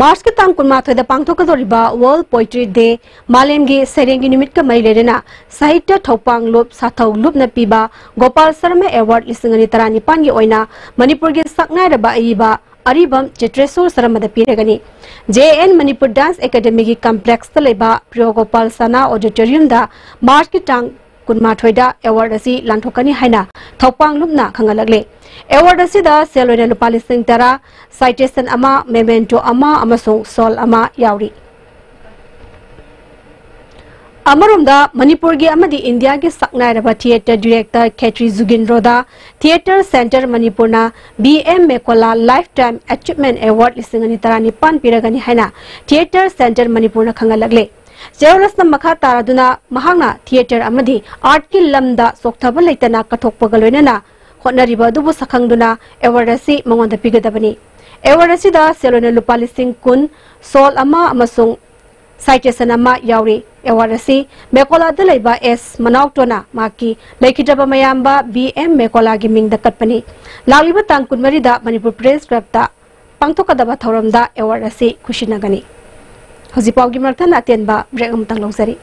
ꯃꯥꯔꯆꯀꯤ ꯇꯥꯡ ꯀꯨꯟꯃꯥꯊꯣꯏꯗ ꯄꯥꯡꯊꯣꯛꯀꯗꯧꯔꯤꯕ ꯋꯥꯔꯜꯗ ꯄꯣꯏꯇ꯭ꯔꯤ ꯗꯦ, ꯃꯥꯂꯦꯝꯒꯤ ꯁꯩꯔꯦꯡꯒꯤ ꯅꯨꯃꯤꯠꯀ ꯃꯔꯤ ꯂꯩꯅꯅ ꯁꯥꯍꯤꯇ꯭ꯌ ꯊꯧꯄꯥꯡ ꯂꯨꯞ ꯁꯥꯊꯧ ꯂꯨꯞꯅ ꯄꯤꯕ ꯒꯣꯄꯥꯜ ꯁꯔꯃ ꯑꯦꯋꯥꯔꯗ ꯂꯤꯁꯤꯡ ꯑꯅꯤ ꯇꯔꯥꯅꯤꯄꯥꯟꯒꯤ ꯑꯣꯏꯅ ꯃꯅꯤꯄꯨꯔꯒꯤ ꯁꯛꯅꯥꯏꯔꯕ ꯑꯏꯕ ꯑꯔꯤꯕꯝ ꯆꯤꯇ꯭ꯔꯦꯁꯣꯔ ꯁꯔꯃꯗ ꯄꯤꯔꯒꯅꯤ꯫ ꯖꯦ ꯑꯦꯟ ꯃꯅꯤꯄꯨꯔ ꯗꯥꯟꯁ ꯑꯦꯀꯥꯗꯃꯤꯒꯤ ꯀꯝꯄ꯭ꯂꯦꯛꯁꯇ ꯂꯩꯕ ꯄ꯭ꯔꯤꯌꯣ ꯒꯣꯄꯥꯜ ꯁꯅꯥ ꯑꯣꯗꯤꯇꯣꯔꯤꯌꯝꯗ ꯃꯥꯔꯆꯀꯤ ꯇꯥꯡ ꯀꯨꯟꯃꯥꯊꯣꯏꯗ ꯑꯦꯋꯥꯔꯗ ꯑꯁꯤ ꯂꯥꯟꯊꯣꯛꯀꯅꯤ ꯍꯥꯏꯅ ꯊꯧꯄꯥꯡ ꯂꯨꯞꯅ ꯈꯪꯍꯜꯂꯛꯂꯤ꯫ ꯑꯦꯋꯥꯔꯗ ꯑꯁꯤꯗ ꯁꯦꯜ ꯑꯣꯏꯅ ꯂꯨꯄꯥ ꯂꯤꯁꯤꯡ ꯇꯔꯥ, ꯁꯥꯏꯇꯦꯁꯟ ꯑꯃ, ꯃꯦꯃꯦꯟꯇꯣ ꯑꯃ ꯑꯃꯁꯨꯡ ꯁꯣꯜ ꯑꯃ ꯌꯥꯎꯔꯤ꯫ ꯑꯃꯔꯣꯝꯗ, ꯃꯅꯤꯄꯨꯔꯒꯤ ꯑꯃꯗꯤ ꯏꯟꯗꯤꯌꯥꯒꯤ ꯁꯛꯅꯥꯏꯔꯕ ꯊꯤꯌꯦꯇꯔ ꯗꯤꯔꯦꯛꯇꯔ ꯈꯦꯇ꯭ꯔꯤ ꯖꯨꯒꯤꯟꯗ꯭ꯔꯣꯗ ꯊꯤꯌꯦꯇꯔ ꯁꯦꯟꯇꯔ ꯃꯅꯤꯄꯨꯔꯅ B M Mekola lifetime ꯑꯦꯆꯤꯞꯃꯦꯟ ꯑꯦꯋꯥꯔꯗ ꯂꯤꯁꯤꯡ ꯑꯅꯤ ꯇꯔꯥꯅꯤꯄꯥꯟ ꯄꯤꯔꯒꯅꯤ ꯍꯥꯏꯅ ꯊꯤꯌꯦꯇꯔ ꯁꯦꯟꯇꯔ ꯃꯅꯤꯄꯨꯔꯅ ꯈꯪꯍꯜꯂꯛꯂꯦ꯫ ꯖꯦꯑꯣꯔꯁꯅ ꯃꯈꯥ ꯇꯥꯔꯗꯨꯅ ꯃꯍꯥꯛꯅ ꯊꯤꯌꯦꯇꯔ ꯑꯃꯗꯤ ꯑꯥꯔꯠꯀꯤ ꯂꯝꯗ ꯆꯣꯛꯊꯕ ꯂꯩꯇꯅ ꯀꯠꯊꯣꯛꯄꯒ ꯂꯣꯏꯅꯅ ꯍꯣꯠꯅꯔꯤꯕ ꯑꯗꯨꯕꯨ ꯁꯛꯈꯪꯗꯨꯅ ꯑꯦꯋꯥꯔꯗ ꯑꯁꯤ ꯃꯉꯣꯟꯗ ꯄꯤꯒꯗꯕꯅꯤ꯫ ꯑꯦꯋꯥꯔꯗ ꯑꯁꯤꯗ ꯁꯦꯜ ꯑꯣꯏꯅ ꯂꯨꯄꯥ ꯂꯤꯁꯤꯡ ꯀꯨꯟ, ꯁꯣꯜ ꯑꯃ ꯑꯃꯁꯨꯡ ꯁꯥꯏꯇꯦꯁꯟ ꯑꯃ ꯌꯥꯎꯔꯤ꯫ ꯑꯦꯋꯥꯔꯗ ꯑꯁꯤ ꯃꯦꯀꯣꯂꯥꯗ ꯂꯩꯕ ꯑꯦꯁ ꯃꯅꯥꯎꯇꯣꯅ ꯃꯍꯥꯛꯀꯤ ꯂꯩꯈꯤꯗ꯭ꯔꯕ ꯃꯌꯥꯝꯕ ꯕꯤ ꯑꯦꯝ ꯃꯦꯀꯣꯂꯥꯒꯤ ꯃꯤꯡꯗ ꯀꯠꯄꯅꯤ꯫ ꯂꯥꯛꯂꯤꯕ ꯇꯥꯡ ꯀꯨꯟꯃꯔꯤꯗ ꯃꯅꯤꯄꯨꯔ ꯄ꯭ꯔꯦꯁ ꯀ꯭ꯂꯕꯇ ꯄꯥꯡꯊꯣꯛꯀꯗꯕ ꯊꯧꯔꯝꯗ ꯑꯦꯋꯥꯔꯗ ꯑꯁꯤ ꯈꯨꯠꯁꯤꯟꯅꯒꯅꯤ꯫ ꯍꯧꯖꯤꯛ ꯄꯥꯎꯒꯤ ꯃꯔꯛ ꯊꯠꯅ ꯑꯇꯦꯟꯕ ꯕ꯭ꯔꯦꯛ ꯑꯃꯇꯪ ꯂꯧꯖꯔꯤ꯫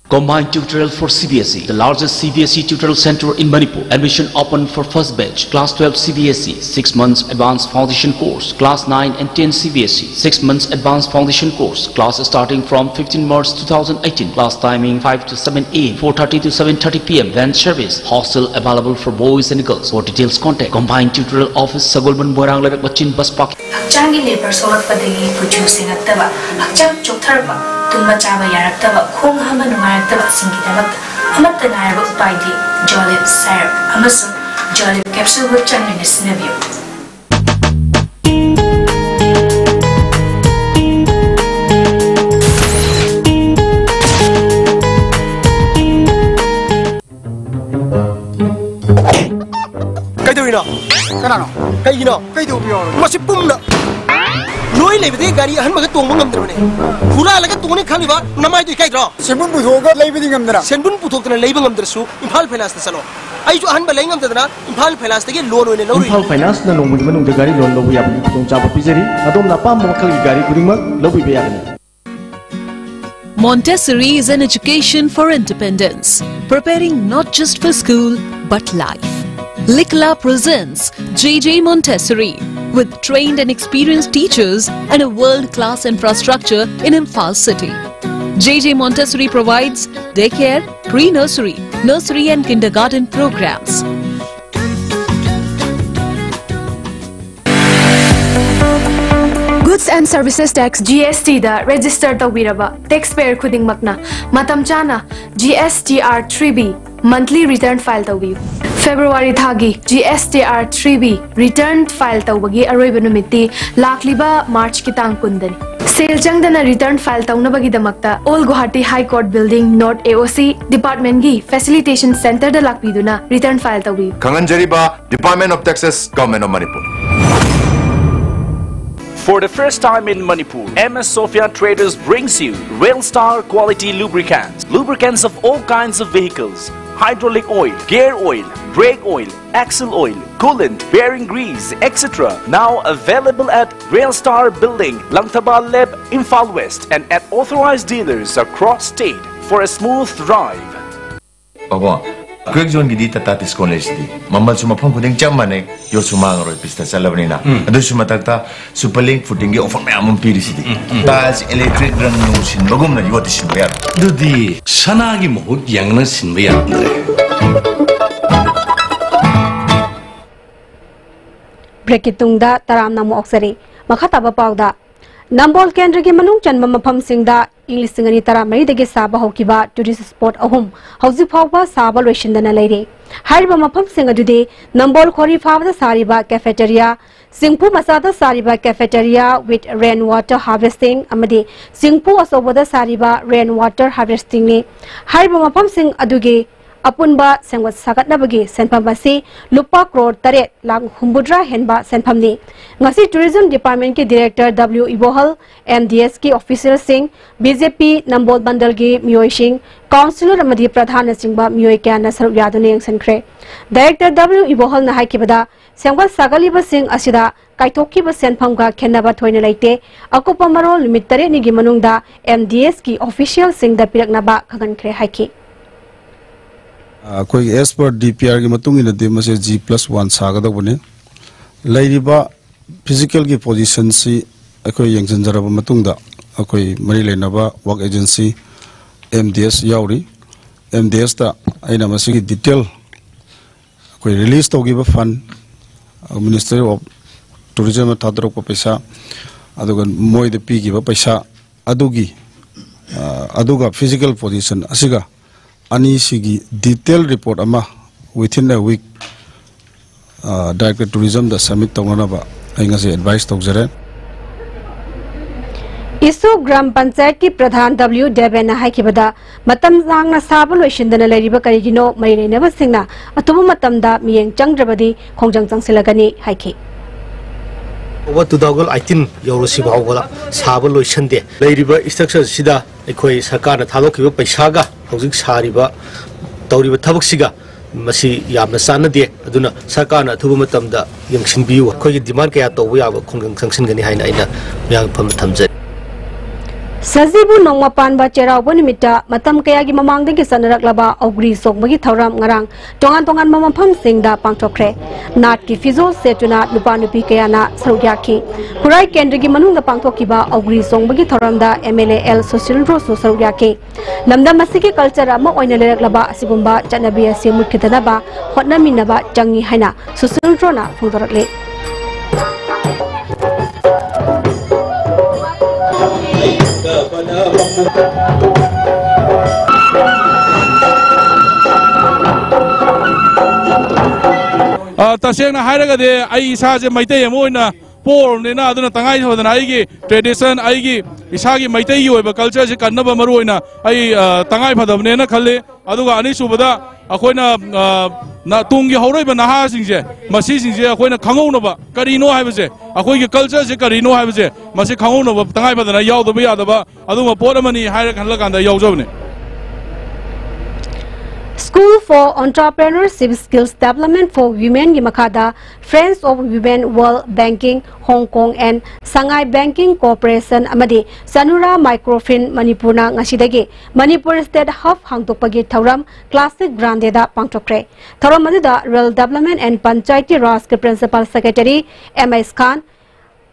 Combined Tutorial for C B S E, the largest C B S E tutorial center in Manipur. Admission open for first batch, class twelve C B S E, six months advanced foundation course, class nine and ten C B S E, six months advanced foundation course, class starting from fifteen March two thousand eighteen, class timing five to seven A M, four thirty to seven thirty P M, van service, hostel available for boys and girls. For details, contact Combined Tutorial Office, Sagolband, Moirang Lerak Bachin, Bus Parking. ꯍꯛꯆꯥꯡꯒꯤ labour ꯁꯣꯛꯂꯛꯄꯗꯒꯤ ꯀꯨꯆꯨ ꯁꯦꯡꯉꯛꯇꯕ, ꯍꯛꯆꯥꯡ ꯆꯣꯛꯊꯔꯛꯄ, ꯇꯨꯝꯕ ꯆꯥꯕ ꯌꯥꯔꯛꯇꯕ, ꯈꯣꯡ ꯍꯥꯝꯕ ꯅꯨꯡꯉꯥꯏꯔꯛꯇꯕꯁꯤꯡꯒꯤꯗꯃꯛꯇ ꯑꯃꯠꯇ ꯉꯥꯏꯔꯕ ꯎꯄꯥꯏꯗꯤ ꯖꯣꯂꯤꯞ ꯁꯥꯏꯔꯞ ꯑꯃꯁꯨꯡ ꯖꯣꯂꯤꯞ ꯀꯦꯞꯁꯨꯜꯕꯨ ꯆꯥꯡ ꯅꯥꯏꯅ ꯁꯤꯖꯤꯟꯅꯕꯤꯌꯨ꯫ ꯀꯩꯗꯧꯔꯤꯅꯣ? ꯀꯅꯥꯅꯣ? ꯀꯩꯒꯤꯅꯣ? ꯀꯩꯗꯧꯕ ꯌꯥꯎꯔꯒꯦ? ꯃꯁꯤ ꯄꯨꯝꯅ ꯅꯣꯏ ꯂꯩꯕꯗꯒꯤ ꯒꯥꯔꯤ ꯑꯍꯟꯕꯒ ꯇꯣꯡꯕ ꯉꯝꯗ꯭ꯔꯕꯅꯦ꯫ ꯍꯨꯔꯥꯜꯂꯒ ꯇꯣꯡꯅꯤ ꯈꯜꯂꯤꯕ ꯅꯃꯥꯏꯗꯨ ꯏꯀꯥꯏꯗ꯭ꯔꯣ? ꯁꯦꯟꯕꯨꯟ ꯄꯨꯊꯣꯛꯑꯒ ꯂꯩꯕꯗꯤ ꯉꯝꯗꯅ꯫ ꯁꯦꯟꯕꯨꯟ ꯄꯨꯊꯣꯛꯇꯅ ꯂꯩꯕ ꯉꯝꯗ꯭ꯔꯁꯨ ꯏꯝꯐꯥꯜ ꯐꯥꯏꯅꯥꯟꯁꯇ ꯆꯠꯂꯣ꯫ ꯑꯩꯁꯨ ꯑꯍꯟꯕ ꯂꯩ ꯉꯝꯗꯗꯅ ꯏꯝꯐꯥꯜ ꯐꯥꯏꯅꯥꯟꯁꯇꯒꯤ ꯂꯣꯟ ꯑꯣꯏꯅ ꯂꯧꯔꯨꯏ꯫ ꯏꯝꯐꯥꯜ ꯐꯥꯏꯅꯥꯟꯁꯅ ꯅꯣꯡꯃꯒꯤ ꯃꯅꯨꯡꯗ ꯒꯥꯔꯤ ꯂꯣꯟ ꯂꯧꯕ ꯌꯥꯕꯒꯤ ꯈꯨꯗꯣꯡꯆꯥꯕ ꯄꯤꯖꯔꯤ꯫ ꯑꯗꯣꯝꯅ ꯑꯄꯥꯝꯕ ꯃꯈꯜꯒꯤ ꯒꯥꯔꯤ ꯈꯨꯗꯤꯡꯃꯛ ꯂꯧꯕꯤꯕ ꯌꯥꯒꯅꯤ꯫ Montessori is an education for independence, preparing not just for school but life. Likla presents J J Montessori, with trained and experienced teachers and a world class infrastructure in Imphal city. J J Montessori provides daycare, pre nursery, nursery, and kindergarten programs. Goods and Services Tax, G S T, the register ꯇꯧꯕꯤꯔꯕ taxpayer ꯈꯨꯗꯤꯡꯃꯛꯅ ꯃꯇꯝ ꯆꯥꯅ G S T R three B monthly return file ꯇꯧꯕꯤꯌꯨ꯫ February ꯊꯥꯒꯤ G S T R three B return file ꯇꯧꯕꯒꯤ ꯑꯔꯣꯏꯕ ꯅꯨꯃꯤꯠꯇꯤ ꯂꯥꯛꯂꯤꯕ March ꯀꯤ ꯇꯥꯡ ꯀꯨꯟꯗꯅꯤ꯫ ꯁꯦꯜ ꯆꯪꯗꯅ return file ꯇꯧꯅꯕꯒꯤꯗꯃꯛꯇ Old Guwahati High Court Building, North A O C, department ꯀꯤ facilitation center ꯗ ꯂꯥꯛꯄꯤꯗꯨꯅ return file ꯇꯧꯕꯤꯌꯨ꯫ ꯈꯪꯍꯟꯖꯔꯤꯕ, Department of Taxes, Government of Manipur. For the first time in Manipur, M S Sophia Traders brings you Rail Star quality lubricants. Lubricants of all kinds of vehicles, hydraulic oil, gear oil, brake oil, axle oil, coolant, bearing grease, et cetera. Now available at Rail Star Building, Langthaba Leb, Imphal West, and at authorized dealers across state for a smooth drive. ꯄꯥꯕꯣ, crack zone ꯒꯤꯗꯤ Tata Tiscon ꯂꯩꯁꯤꯗꯤ꯫ ꯃꯃꯜꯁꯨ ꯃꯐꯝ ꯈꯨꯗꯤꯡ ꯆꯞ ꯃꯥꯟꯅꯩ, ꯌꯣꯠꯁꯨ ꯃꯥꯡꯉꯔꯣꯏ, ꯄꯤꯁꯇ ꯆꯠꯂꯕꯅꯤꯅ꯫ ꯎꯝ꯫ ꯑꯗꯨꯁꯨ ꯃꯊꯛꯇ Superlink footing ꯒꯤ offer ꯃꯌꯥꯝ ꯑꯃ ꯄꯤꯔꯤꯁꯤꯗꯤ꯫ ꯎꯝ, ꯎꯝ꯫ Tiles, electric ꯔꯪ ꯅꯨꯡ ꯁꯤꯟꯕꯒꯨꯝꯅ ꯌꯣꯠꯇꯤ ꯁꯤꯟꯕ ꯌꯥꯔꯣꯏ꯫ ꯑꯗꯨꯗꯤ ꯁꯅꯥꯒꯤ ꯃꯍꯨꯠ ꯌꯦꯡꯅ ꯁꯤꯟꯕ ꯌꯥꯔꯝꯗ꯭ꯔꯦ꯫ Break ꯀꯤ ꯇꯨꯡꯗ ꯇꯔꯥꯝꯅ ꯑꯃꯨꯛ ꯑꯣꯛꯆꯔꯤ꯫ ꯃꯈꯥ ꯇꯥꯕ ꯄꯥꯎꯗ, ꯅꯝꯕꯣꯜ ꯀꯦꯟꯗ꯭ꯔꯒꯤ ꯃꯅꯨꯡ ꯆꯟꯕ ꯃꯐꯝꯁꯤꯡꯗ ꯏꯪ ꯂꯤꯁꯤꯡ ꯑꯅꯤ ꯇꯔꯥꯃꯔꯤꯗꯒꯤ ꯁꯥꯕ ꯍꯧꯈꯤꯕ tourist spot ꯑꯍꯨꯝ ꯍꯧꯖꯤꯛ ꯐꯥꯎꯕ ꯁꯥꯕ ꯂꯣꯏꯁꯤꯟꯗꯅ ꯂꯩꯔꯤ꯫ ꯍꯥꯏꯔꯤꯕ ꯃꯐꯝꯁꯤꯡ ꯑꯗꯨꯗꯤ ꯅꯝꯕꯣꯜ ꯈꯣꯔꯤ ꯐꯥꯕꯗ ꯁꯥꯔꯤꯕ cafeteria, ꯆꯤꯡꯐꯨ ꯃꯆꯥꯗ ꯁꯥꯔꯤꯕ cafeteria with rain water harvesting ꯑꯃꯗꯤ ꯆꯤꯡꯐꯨ ꯑꯆꯧꯕꯗ ꯁꯥꯔꯤꯕ rain water harvesting ꯅꯤ꯫ ꯍꯥꯏꯔꯤꯕ ꯃꯐꯝꯁꯤꯡ ꯑꯗꯨꯒꯤ ꯑꯄꯨꯟꯕ ꯁꯦꯝꯒꯠ ꯁꯥꯒꯠꯅꯕꯒꯤ ꯁꯦꯟꯐꯝ ꯑꯁꯤ ꯂꯨꯄꯥ ꯀ꯭ꯔꯣꯔ ꯇꯔꯦꯠ ꯂꯥꯈ ꯍꯨꯝꯐꯨꯇꯔꯥ ꯍꯦꯟꯕ ꯁꯦꯟꯐꯝꯅꯤ꯫ ꯉꯁꯤ Tourism Department ꯀꯤ Director W ꯏꯕꯣꯍꯜ, M D S ꯀꯤ official ꯁꯤꯡ, B J P ꯅꯝꯕꯣꯜ ꯃꯟꯗꯜꯒꯤ ꯃꯤꯑꯣꯏꯁꯤꯡ, councillor ꯑꯃꯗꯤ ꯄ꯭ꯔꯙꯥꯟꯅꯆꯤꯡꯕ ꯃꯤꯑꯣꯏ ꯀꯌꯥꯅ ꯁꯔꯨꯛ ꯌꯥꯗꯨꯅ ꯌꯦꯡꯁꯤꯟꯈ꯭ꯔꯦ꯫ Director W ꯏꯕꯣꯍꯜꯅ ꯍꯥꯏꯈꯤꯕꯗ, ꯁꯦꯝꯒꯠ ꯁꯥꯒꯠꯂꯤꯕꯁꯤꯡ ꯑꯁꯤꯗ ꯀꯥꯏꯊꯣꯛꯈꯤꯕ ꯁꯦꯟꯐꯝꯒ ꯈꯦꯟꯅꯕ ꯊꯣꯏꯅ ꯂꯩꯇꯦ꯫ ꯑꯀꯨꯞꯄ ꯃꯔꯣꯜ ꯅꯨꯃꯤꯠ ꯇꯔꯦꯠꯅꯤꯒꯤ ꯃꯅꯨꯡꯗ M D S ꯀꯤ official ꯁꯤꯡꯗ ꯄꯤꯔꯛꯅꯕ ꯈꯪꯍꯟꯈ꯭ꯔꯦ ꯍꯥꯏꯈꯤ꯫ ꯑꯩꯈꯣꯏꯒꯤ as per D P R ꯒꯤ ꯃꯇꯨꯡ ꯏꯟꯅꯗꯤ ꯃꯁꯦ G plus one ꯁꯥꯒꯗꯧꯕꯅꯤ꯫ ꯂꯩꯔꯤꯕ physical ꯒꯤ position ꯁꯤ ꯑꯩꯈꯣꯏ ꯌꯦꯡꯁꯤꯟꯖꯔꯕ ꯃꯇꯨꯡꯗ ꯑꯩꯈꯣꯏ ꯃꯔꯤ ꯂꯩꯅꯕ work agency M D S ꯌꯥꯎꯔꯤ꯫ M D S ꯇ ꯑꯩꯅ ꯃꯁꯤꯒꯤ detail ꯑꯩꯈꯣꯏ release ꯇꯧꯈꯤꯕ fund, Ministry of Tourism ꯅ ꯊꯥꯗꯔꯛꯄ ꯄꯩꯁꯥ, ꯑꯗꯨꯒ ꯃꯣꯏꯗ ꯄꯤꯈꯤꯕ ꯄꯩꯁꯥ ꯑꯗꯨꯒꯤ, ꯑ, ꯑꯗꯨꯒ physical position ꯑꯁꯤꯒ ꯑꯅꯤꯁꯤꯒꯤ detail report ꯑꯃ within a week, ꯑ, Director Tourism ꯗ submit ꯇꯧꯅꯅꯕ ꯑꯩ ꯉꯁꯤ advice ꯇꯧꯖꯔꯦ꯫ ꯏꯁꯨ ꯒ꯭ꯔꯥꯝ ꯄꯟꯆꯥꯌꯠꯀꯤ ꯄ꯭ꯔꯙꯥꯟ W ꯗꯦꯕꯦꯟꯅ ꯍꯥꯏꯈꯤꯕꯗ, ꯃꯇꯝ ꯁꯥꯡꯅ ꯁꯥꯕ ꯂꯣꯏꯁꯤꯟꯗꯅ ꯂꯩꯔꯤꯕ ꯀꯔꯤꯒꯤꯅꯣ? ꯃꯔꯤ ꯂꯩꯅꯕꯁꯤꯡꯅ ꯑꯊꯨꯕ ꯃꯇꯝꯗ ꯃꯤꯠꯌꯦꯡ ꯆꯪꯗ꯭ꯔꯕꯗꯤ ꯈꯣꯡꯖꯪ ꯆꯪꯁꯤꯜꯂꯒꯅꯤ ꯍꯥꯏꯈꯤ꯫ Over two thousand eighteen ꯌꯧꯔꯁꯤ ꯐꯥꯎꯕꯗ ꯁꯥꯕ ꯂꯣꯏꯁꯟꯗꯦ꯫ ꯂꯩꯔꯤꯕ structure ꯁꯤꯗ ꯑꯩꯈꯣꯏ ꯁꯔꯀꯥꯔꯅ ꯊꯥꯗꯣꯛꯈꯤꯕ ꯄꯩꯁꯥꯒ ꯍꯧꯖꯤꯛ ꯁꯥꯔꯤꯕ, ꯇꯧꯔꯤꯕ ꯊꯕꯛꯁꯤꯒ ꯃꯁꯤ ꯌꯥꯝꯅ ꯆꯥꯟꯅꯗꯦ꯫ ꯑꯗꯨꯅ ꯁꯔꯀꯥꯔꯅ ꯑꯊꯨꯕ ꯃꯇꯝꯗ ꯌꯦꯡꯁꯤꯟꯕꯤꯌꯨ꯫ ꯑꯩꯈꯣꯏꯒꯤ demand ꯀꯌꯥ ꯇꯧꯕ ꯌꯥꯕ ꯈꯣꯡꯖꯪ ꯆꯪꯁꯤꯟꯒꯅꯤ ꯍꯥꯏꯅ ꯑꯩꯅ ꯃꯤꯌꯥꯝꯒꯤ ꯐꯝꯗ ꯊꯝꯖꯔꯤ꯫ ꯁꯖꯤꯕꯨ ꯅꯣꯡꯃ ꯄꯥꯟꯕ ꯆꯩꯔꯥꯎꯕ ꯅꯨꯃꯤꯠꯇ ꯃꯇꯝ ꯀꯌꯥꯒꯤ ꯃꯃꯥꯡꯗꯒꯤ ꯆꯠꯅꯔꯛꯂꯕ ꯑꯧꯒ꯭ꯔꯤ ꯆꯣꯡꯕꯒꯤ ꯊꯧꯔꯝ ꯉꯔꯥꯡ ꯇꯣꯉꯥꯟ ꯇꯣꯉꯥꯟꯕ ꯃꯐꯝꯁꯤꯡꯗ ꯄꯥꯡꯊꯣꯛꯈ꯭ꯔꯦ꯫ ꯅꯥꯠꯀꯤ ꯐꯤꯖꯣꯜ ꯁꯦꯠꯇꯨꯅ ꯅꯨꯄꯥ ꯅꯨꯄꯤ ꯀꯌꯥꯅ ꯁꯔꯨꯛ ꯌꯥꯈꯤ꯫ ꯈꯨꯔꯥꯏ ꯀꯦꯟꯗ꯭ꯔꯒꯤ ꯃꯅꯨꯡꯗ ꯄꯥꯡꯊꯣꯛꯈꯤꯕ ꯑꯧꯒ꯭ꯔꯤ ꯆꯣꯡꯕꯒꯤ ꯊꯧꯔꯝꯗ M L A L ꯁꯨꯁꯤꯜꯗ꯭ꯔꯣꯁꯨ ꯁꯔꯨꯛ ꯌꯥꯈꯤ꯫ ꯂꯝꯗꯝ ꯑꯁꯤꯒꯤ culture ꯑꯃ ꯑꯣꯏꯅ ꯂꯩꯔꯛꯂꯕ ꯑꯁꯤꯒꯨꯝꯕ ꯆꯠꯅꯕꯤ ꯑꯁꯤ ꯃꯨꯠꯈꯤꯗꯅꯕ ꯍꯣꯠꯅꯃꯤꯟꯅꯕ ꯆꯪꯏ ꯍꯥꯏꯅ ꯁꯨꯁꯤꯜꯗ꯭ꯔꯣꯅ ꯐꯣꯡꯗꯣꯔꯛꯂꯤ꯫ ꯑ, ꯇꯁꯦꯡꯅ ꯍꯥꯏꯔꯒꯗꯤ ꯑꯩ ꯏꯁꯥꯁꯦ ꯃꯩꯇꯩ ꯑꯃ ꯑꯣꯏꯅ ꯄꯣꯛꯎꯔꯕꯅꯤꯅ, ꯑꯗꯨꯅ ꯇꯉꯥꯏ ꯐꯗꯅ ꯑꯩꯒꯤ tradition, ꯑꯩꯒꯤ ꯏꯁꯥꯒꯤ ꯃꯩꯇꯩꯒꯤ ꯑꯣꯏꯕ culture ꯁꯤ ꯀꯟꯅꯕ ꯃꯔꯨ ꯑꯣꯏꯅ ꯑꯩ, ꯑ, ꯇꯉꯥꯏ ꯐꯗꯕꯅꯦꯅ ꯈꯜꯂꯤ꯫ ꯑꯗꯨꯒ ꯑꯅꯤꯁꯨꯕꯗ, ꯑꯩꯈꯣꯏꯅ ꯑ, ꯅ- ꯇꯨꯡꯒꯤ ꯍꯧꯔꯛꯏꯕ ꯅꯍꯥꯁꯤꯡꯁꯦ, ꯃꯁꯤꯁꯤꯡꯁꯦ ꯑꯩꯈꯣꯏꯅ ꯈꯪꯍꯧꯅꯕ, ꯀꯔꯤꯅꯣ ꯍꯥꯏꯕꯁꯦ, ꯑꯩꯈꯣꯏꯒꯤ ꯀꯜꯆꯔꯁꯦ ꯀꯔꯤꯅꯣ ꯍꯥꯏꯕꯁꯦ, ꯃꯁꯤ ꯈꯪꯍꯧꯅꯕ ꯇꯉꯥꯏ ꯐꯗꯅ ꯌꯥꯎꯗꯕ ꯌꯥꯗꯕ ꯑꯗꯨꯒꯨꯝꯕ ꯄꯣꯠ ꯑꯃꯅꯤ ꯍꯥꯏꯔ ꯈꯜꯂꯀꯥꯟꯗ ꯌꯥꯎꯖꯕꯅꯦ꯫ School for Entrepreneurship Skills Development for Womenꯒꯤ ꯃꯈꯥꯗ Friends of Women World Banking Hong Kong and Shanghai Banking Corporation ꯑꯃꯗꯤ Chanura Microfinance ꯃꯅꯤꯄꯨꯔꯅ ꯉꯁꯤꯗꯒꯤ ꯃꯅꯤꯄꯨꯔ State Hub ꯍꯥꯡꯗꯣꯛꯄꯒꯤ ꯊꯧꯔꯝ Classic Grandeꯗ ꯄꯥꯡꯊꯣꯛꯈ꯭ꯔꯦ꯫ ꯊꯧꯔꯝ ꯑꯗꯨꯗ Rural Development and Panchayati Rajꯀꯤ Principal Secretary M S Khan,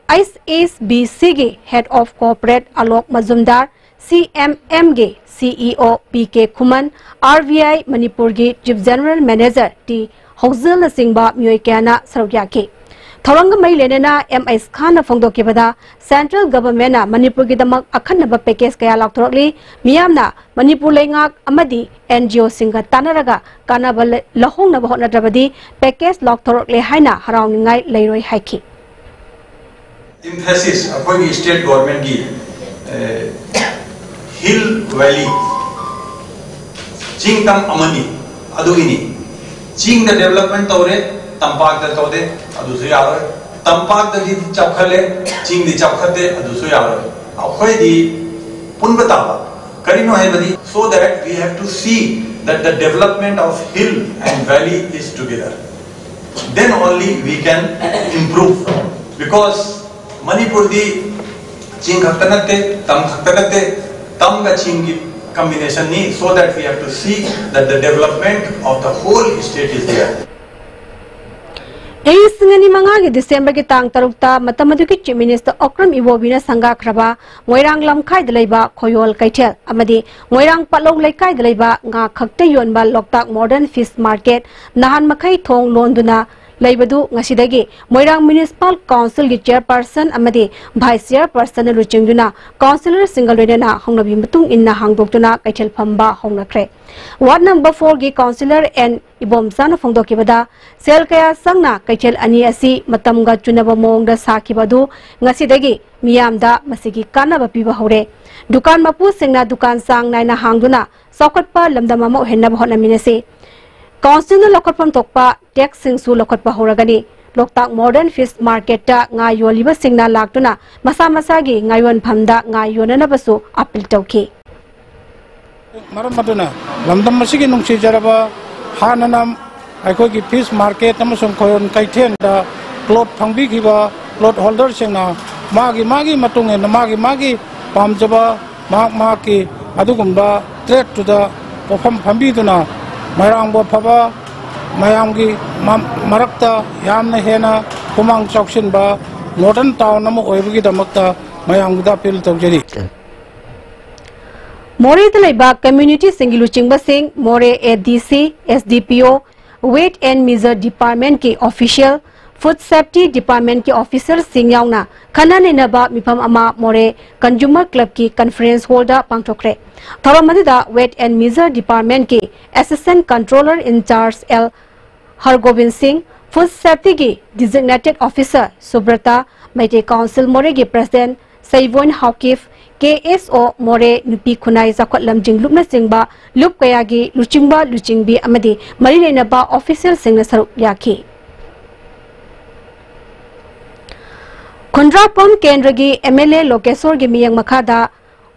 H S B Cꯒꯤ Head of Corporate Alok Majumdar, C M Mꯒꯤ CEO P K Khuman, R B I ꯃꯅꯤꯄꯨꯔꯒꯤ Chief General Manager T ꯍꯧꯖꯤꯜꯅꯆꯤꯡꯕ ꯃꯤꯑꯣꯏ ꯀꯌꯥꯅ ꯁꯔꯨꯛ ꯌꯥꯈꯤ꯫ ꯊꯧꯔꯝꯒ ꯃꯔꯤ ꯂꯩꯅꯅ M S Khanꯅ ꯐꯣꯡꯗꯣꯛꯈꯤꯕꯗ, Central Governmentꯅ ꯃꯅꯤꯄꯨꯔꯒꯤꯗꯃꯛ ꯑꯈꯟꯅꯕ package ꯀꯌꯥ ꯂꯥꯎꯊꯣꯔꯛꯂꯤ꯫ ꯃꯤꯌꯥꯝꯅ ꯃꯅꯤꯄꯨꯔ ꯂꯩꯉꯥꯛ ꯑꯃꯗꯤ NGOꯁꯤꯡꯒ ꯇꯥꯟꯅꯔꯒ ꯀꯥꯟꯅꯕ ꯂ- ꯂꯧꯍꯧꯅꯕ ꯍꯣꯠꯅꯗ꯭ꯔꯕꯗꯤ package ꯂꯥꯎꯊꯣꯔꯛꯂꯦ ꯍꯥꯏꯅ ꯍꯔꯥꯎꯅꯤꯡꯉꯥꯏ ꯂꯩꯔꯣꯏ ꯍꯥꯏꯈꯤ꯫ Emphasis ꯑꯩꯈꯣꯏꯒꯤ State Governmentꯀꯤ Hill Valley, ꯆꯤꯡ ꯇꯝ ꯑꯃꯅꯤ꯫ ꯑꯗꯨꯒꯤꯅꯤ꯫ ꯆꯤꯡꯗ development ꯇꯧꯔꯦ, ꯇꯝꯄꯥꯛꯇ ꯇꯧꯗꯦ, ꯑꯗꯨꯁꯨ ꯌꯥꯔꯣꯏ꯫ ꯇꯝꯄꯥꯛꯇꯗꯤ ꯆꯥꯎꯈꯠꯂꯦ, ꯆꯤꯡꯗꯤ ꯆꯥꯎꯈꯠꯇꯦ, ꯑꯗꯨꯁꯨ ꯌꯥꯔꯣꯏ꯫ ꯑꯩꯈꯣꯏꯗꯤ ꯄꯨꯟꯕ ꯇꯥꯕ꯫ ꯀꯔꯤꯅꯣ ꯍꯥꯏꯕꯗꯤ, so that we have to see that the development of hill and valley is together. Then only we can improve. Because ꯃꯅꯤꯄꯨꯔꯗꯤ ꯆꯤꯡ ꯈꯛꯇ ꯅꯠꯇꯦ, ꯇꯝ ꯈꯛꯇ ꯅꯠꯇꯦ, ꯇꯝꯒ ꯆꯤꯡꯒꯤ combinationꯅꯤ, so that we have to see that the development of the whole state is there. ꯏꯪ ꯂꯤꯁꯤꯡ ꯑꯅꯤ ꯃꯉꯥꯒꯤ Decemberꯒꯤ ꯇꯥꯡ ꯇꯔꯨꯛꯇ ꯃꯇꯝ ꯑꯗꯨꯒꯤ Chief Minister Okram Iwobina ꯁꯪꯒꯥꯈ꯭ꯔꯕ ꯃꯣꯏꯔꯥꯡ ꯂꯝꯈꯥꯏꯗ ꯂꯩꯕ ꯈꯣꯌꯣꯜ ꯀꯩꯊꯦꯜ ꯑꯃꯗꯤ ꯃꯣꯏꯔꯥꯡ ꯄꯠꯂꯧ ꯂꯩꯀꯥꯏꯗ ꯂꯩꯕ ꯉꯥ ꯈꯛꯇ ꯌꯣꯟꯕ ꯂꯣꯛꯇꯥꯛ Modern Fish Market ꯅꯍꯥꯟ ꯃꯈꯩ ꯊꯣꯡ ꯂꯣꯟꯗꯨꯅ ꯂꯩꯕꯗꯨ ꯉꯁꯤꯗꯒꯤ ꯃꯣꯏꯔꯥꯡ Municipal Councilꯒꯤ Chairperson ꯑꯃꯗꯤ Vice Chairpersonꯅ ꯂꯨꯆꯤꯡꯗꯨꯅ Councillorꯁꯤꯡꯒ ꯂꯣꯏꯅꯅ ꯍꯧꯅꯕꯤ ꯃꯇꯨꯡ ꯏꯟꯅ ꯍꯥꯡꯗꯣꯛꯇꯨꯅ ꯀꯩꯊꯦꯜ ꯐꯝꯕ ꯍꯧꯅꯈ꯭ꯔꯦ꯫ Ward number fourꯒꯤ Councillor N ꯏꯕꯣꯝꯆꯥꯅ ꯐꯣꯡꯗꯣꯛꯈꯤꯕꯗ, ꯁꯦꯜ ꯀꯌꯥ ꯆꯪꯅ ꯀꯩꯊꯦꯜ ꯑꯅꯤ ꯑꯁꯤ ꯃꯇꯝꯒ ꯆꯨꯅꯕ ꯃꯑꯣꯡꯗ ꯁꯥꯈꯤꯕ ꯑꯗꯨ ꯉꯁꯤꯗꯒꯤ ꯃꯤꯌꯥꯝꯗ ꯃꯁꯤꯒꯤ ꯀꯥꯟꯅꯕ ꯄꯤꯕ ꯍꯧꯔꯦ꯫ ꯗꯨꯀꯥꯟ ꯃꯄꯨꯁꯤꯡꯅ ꯗꯨꯀꯥꯟ ꯆꯥꯡ ꯅꯥꯏꯅ ꯍꯥꯡꯗꯨꯅ ꯆꯥꯎꯈꯠꯄ ꯂꯝꯗꯝ ꯑꯃ ꯑꯣꯏꯍꯟꯅꯕ ꯍꯣꯠꯅꯃꯤꯟꯅꯁꯤ꯫ ꯀꯥꯎꯟꯁꯤꯜꯅ ꯂꯧꯈꯠꯐꯝ ꯊꯣꯛꯄ ꯇꯦꯛꯁꯁꯤꯡꯁꯨ ꯂꯧꯈꯠꯄ ꯍꯧꯔꯒꯅꯤ꯫ ꯂꯣꯛꯇꯥꯛ ꯃꯣꯗꯔꯟ ꯐꯤꯁ ꯃꯥꯔꯀꯦꯠꯇ ꯉꯥ ꯌꯣꯜꯂꯤꯕꯁꯤꯡꯅ ꯂꯥꯛꯇꯨꯅ ꯃꯁꯥ ꯃꯁꯥꯒꯤ ꯉꯥ ꯌꯣꯟꯐꯝꯗ ꯉꯥ ꯌꯣꯟꯅꯅꯕꯁꯨ ꯑꯥꯄꯤꯜ ꯇꯧꯈꯤ꯫ ꯃꯔꯝ ꯑꯗꯨꯅ ꯂꯝꯗꯝ ꯑꯁꯤꯒꯤ ꯅꯨꯡꯁꯤꯖꯔꯕ ꯍꯥꯟꯅꯅ ꯑꯩꯈꯣꯏꯒꯤ ꯐꯤꯁ ꯃꯥꯔꯀꯦꯠ ꯑꯃꯁꯨꯡ ꯈꯣꯏꯔꯣꯟ ꯀꯩꯊꯦꯜꯗ ꯄ꯭ꯂꯣꯠ ꯐꯪꯕꯤꯈꯤꯕ ꯄ꯭ꯂꯣꯠ ꯍꯣꯜꯗꯔꯁꯤꯡꯅ ꯃꯥꯒꯤ ꯃꯥꯒꯤ ꯃꯇꯨꯡ ꯏꯟꯅ ꯃꯥꯒꯤ ꯃꯥꯒꯤ ꯄꯥꯝꯖꯕ ꯃꯍꯥꯛ ꯃꯍꯥꯛꯀꯤ ꯑꯗꯨꯒꯨꯝꯕ ꯇ꯭ꯔꯦꯠꯇꯨꯗ ꯄꯣꯠꯐꯝ ꯐꯝꯕꯤꯗꯨꯅ ꯃꯣꯏꯔꯥꯡꯕꯨ ꯑꯐꯕ ꯃꯌꯥꯝꯒꯤ ꯃ-, ꯃꯔꯛꯇ ꯌꯥꯝꯅ ꯍꯦꯟꯅ ꯈꯨꯃꯥꯡ ꯆꯥꯎꯁꯤꯟꯕ ꯃꯣꯗꯔꯟ ꯇꯥꯎꯟ ꯑꯃ ꯑꯣꯏꯕꯒꯤꯗꯃꯛꯇ ꯃꯌꯥꯝꯒꯤꯗ ꯑꯥꯄꯤꯜ ꯇꯧꯖꯔꯤ꯫ ꯃꯣꯔꯦꯗ ꯂꯩꯕ ꯀꯝꯃ꯭ꯌꯨꯅꯤꯇꯤꯁꯤꯡꯒꯤ ꯂꯨꯆꯤꯡꯕꯁꯤꯡ, ꯃꯣꯔꯦ ꯑꯦ ꯗꯤ ꯁꯤ, ꯑꯦꯁ D P O, weight and measure ꯗꯤꯄꯥꯔꯠꯃꯦꯟꯠꯀꯤ ꯑꯣꯐꯤꯁꯤꯌꯦꯜ, ꯐꯨꯗ ꯁꯦꯐꯇꯤ ꯗꯤꯄꯥꯔꯠꯃꯦꯟꯠꯀꯤ ꯑꯣꯐꯤꯁꯔꯁꯤꯡ ꯌꯥꯎꯅ ꯈꯟꯅ ꯅꯩꯅꯕ ꯃꯤꯐꯝ ꯑꯃ ꯃꯣꯔꯦ ꯀꯟꯖꯨꯃꯔ ꯀ꯭ꯂꯕꯀꯤ ꯀꯟꯐꯔꯦꯟꯁ ꯍꯣꯜꯗ ꯄꯥꯡꯊꯣꯛꯈ꯭ꯔꯦ꯫ ꯊꯧꯔꯝ ꯑꯗꯨꯗ ꯋꯦꯠ ꯑꯦꯟ ꯃꯤꯖꯔ ꯗꯤꯄꯥꯔꯠꯃꯦꯟꯠꯀꯤ assistant controller in charge L Hargobin Singh, food ꯁꯦꯐꯇꯤꯒꯤ designated officer Subrata, Meitei council ꯃꯣꯔꯦꯒꯤ president Seibon Haokip, K S O Moreh, ꯅꯨꯄꯤ ꯈꯨꯟꯅꯥꯏ ꯆꯥꯎꯈꯠ ꯂꯝꯖꯤꯡ ꯂꯨꯞꯅꯆꯤꯡꯕ ꯂꯨꯞ ꯀꯌꯥꯒꯤ ꯂꯨꯆꯤꯡꯕ, ꯂꯨꯆꯤꯡꯕꯤ ꯑꯃꯗꯤ ꯃꯔꯤ ꯂꯩꯅꯕ ꯑꯣꯐꯤꯁꯤꯌꯦꯜꯁꯤꯡꯅ ꯁꯔꯨꯛ ꯌꯥꯈꯤ꯫ ꯈꯨꯟꯗ꯭ꯔꯥꯛꯄꯝ ꯀꯦꯟꯗ꯭ꯔꯒꯤ ꯑꯦꯝ ꯑꯦꯜ ꯑꯦ ꯂꯣꯀꯦꯁꯣꯔꯒꯤ ꯃꯤꯠꯌꯦꯡ ꯃꯈꯥꯗ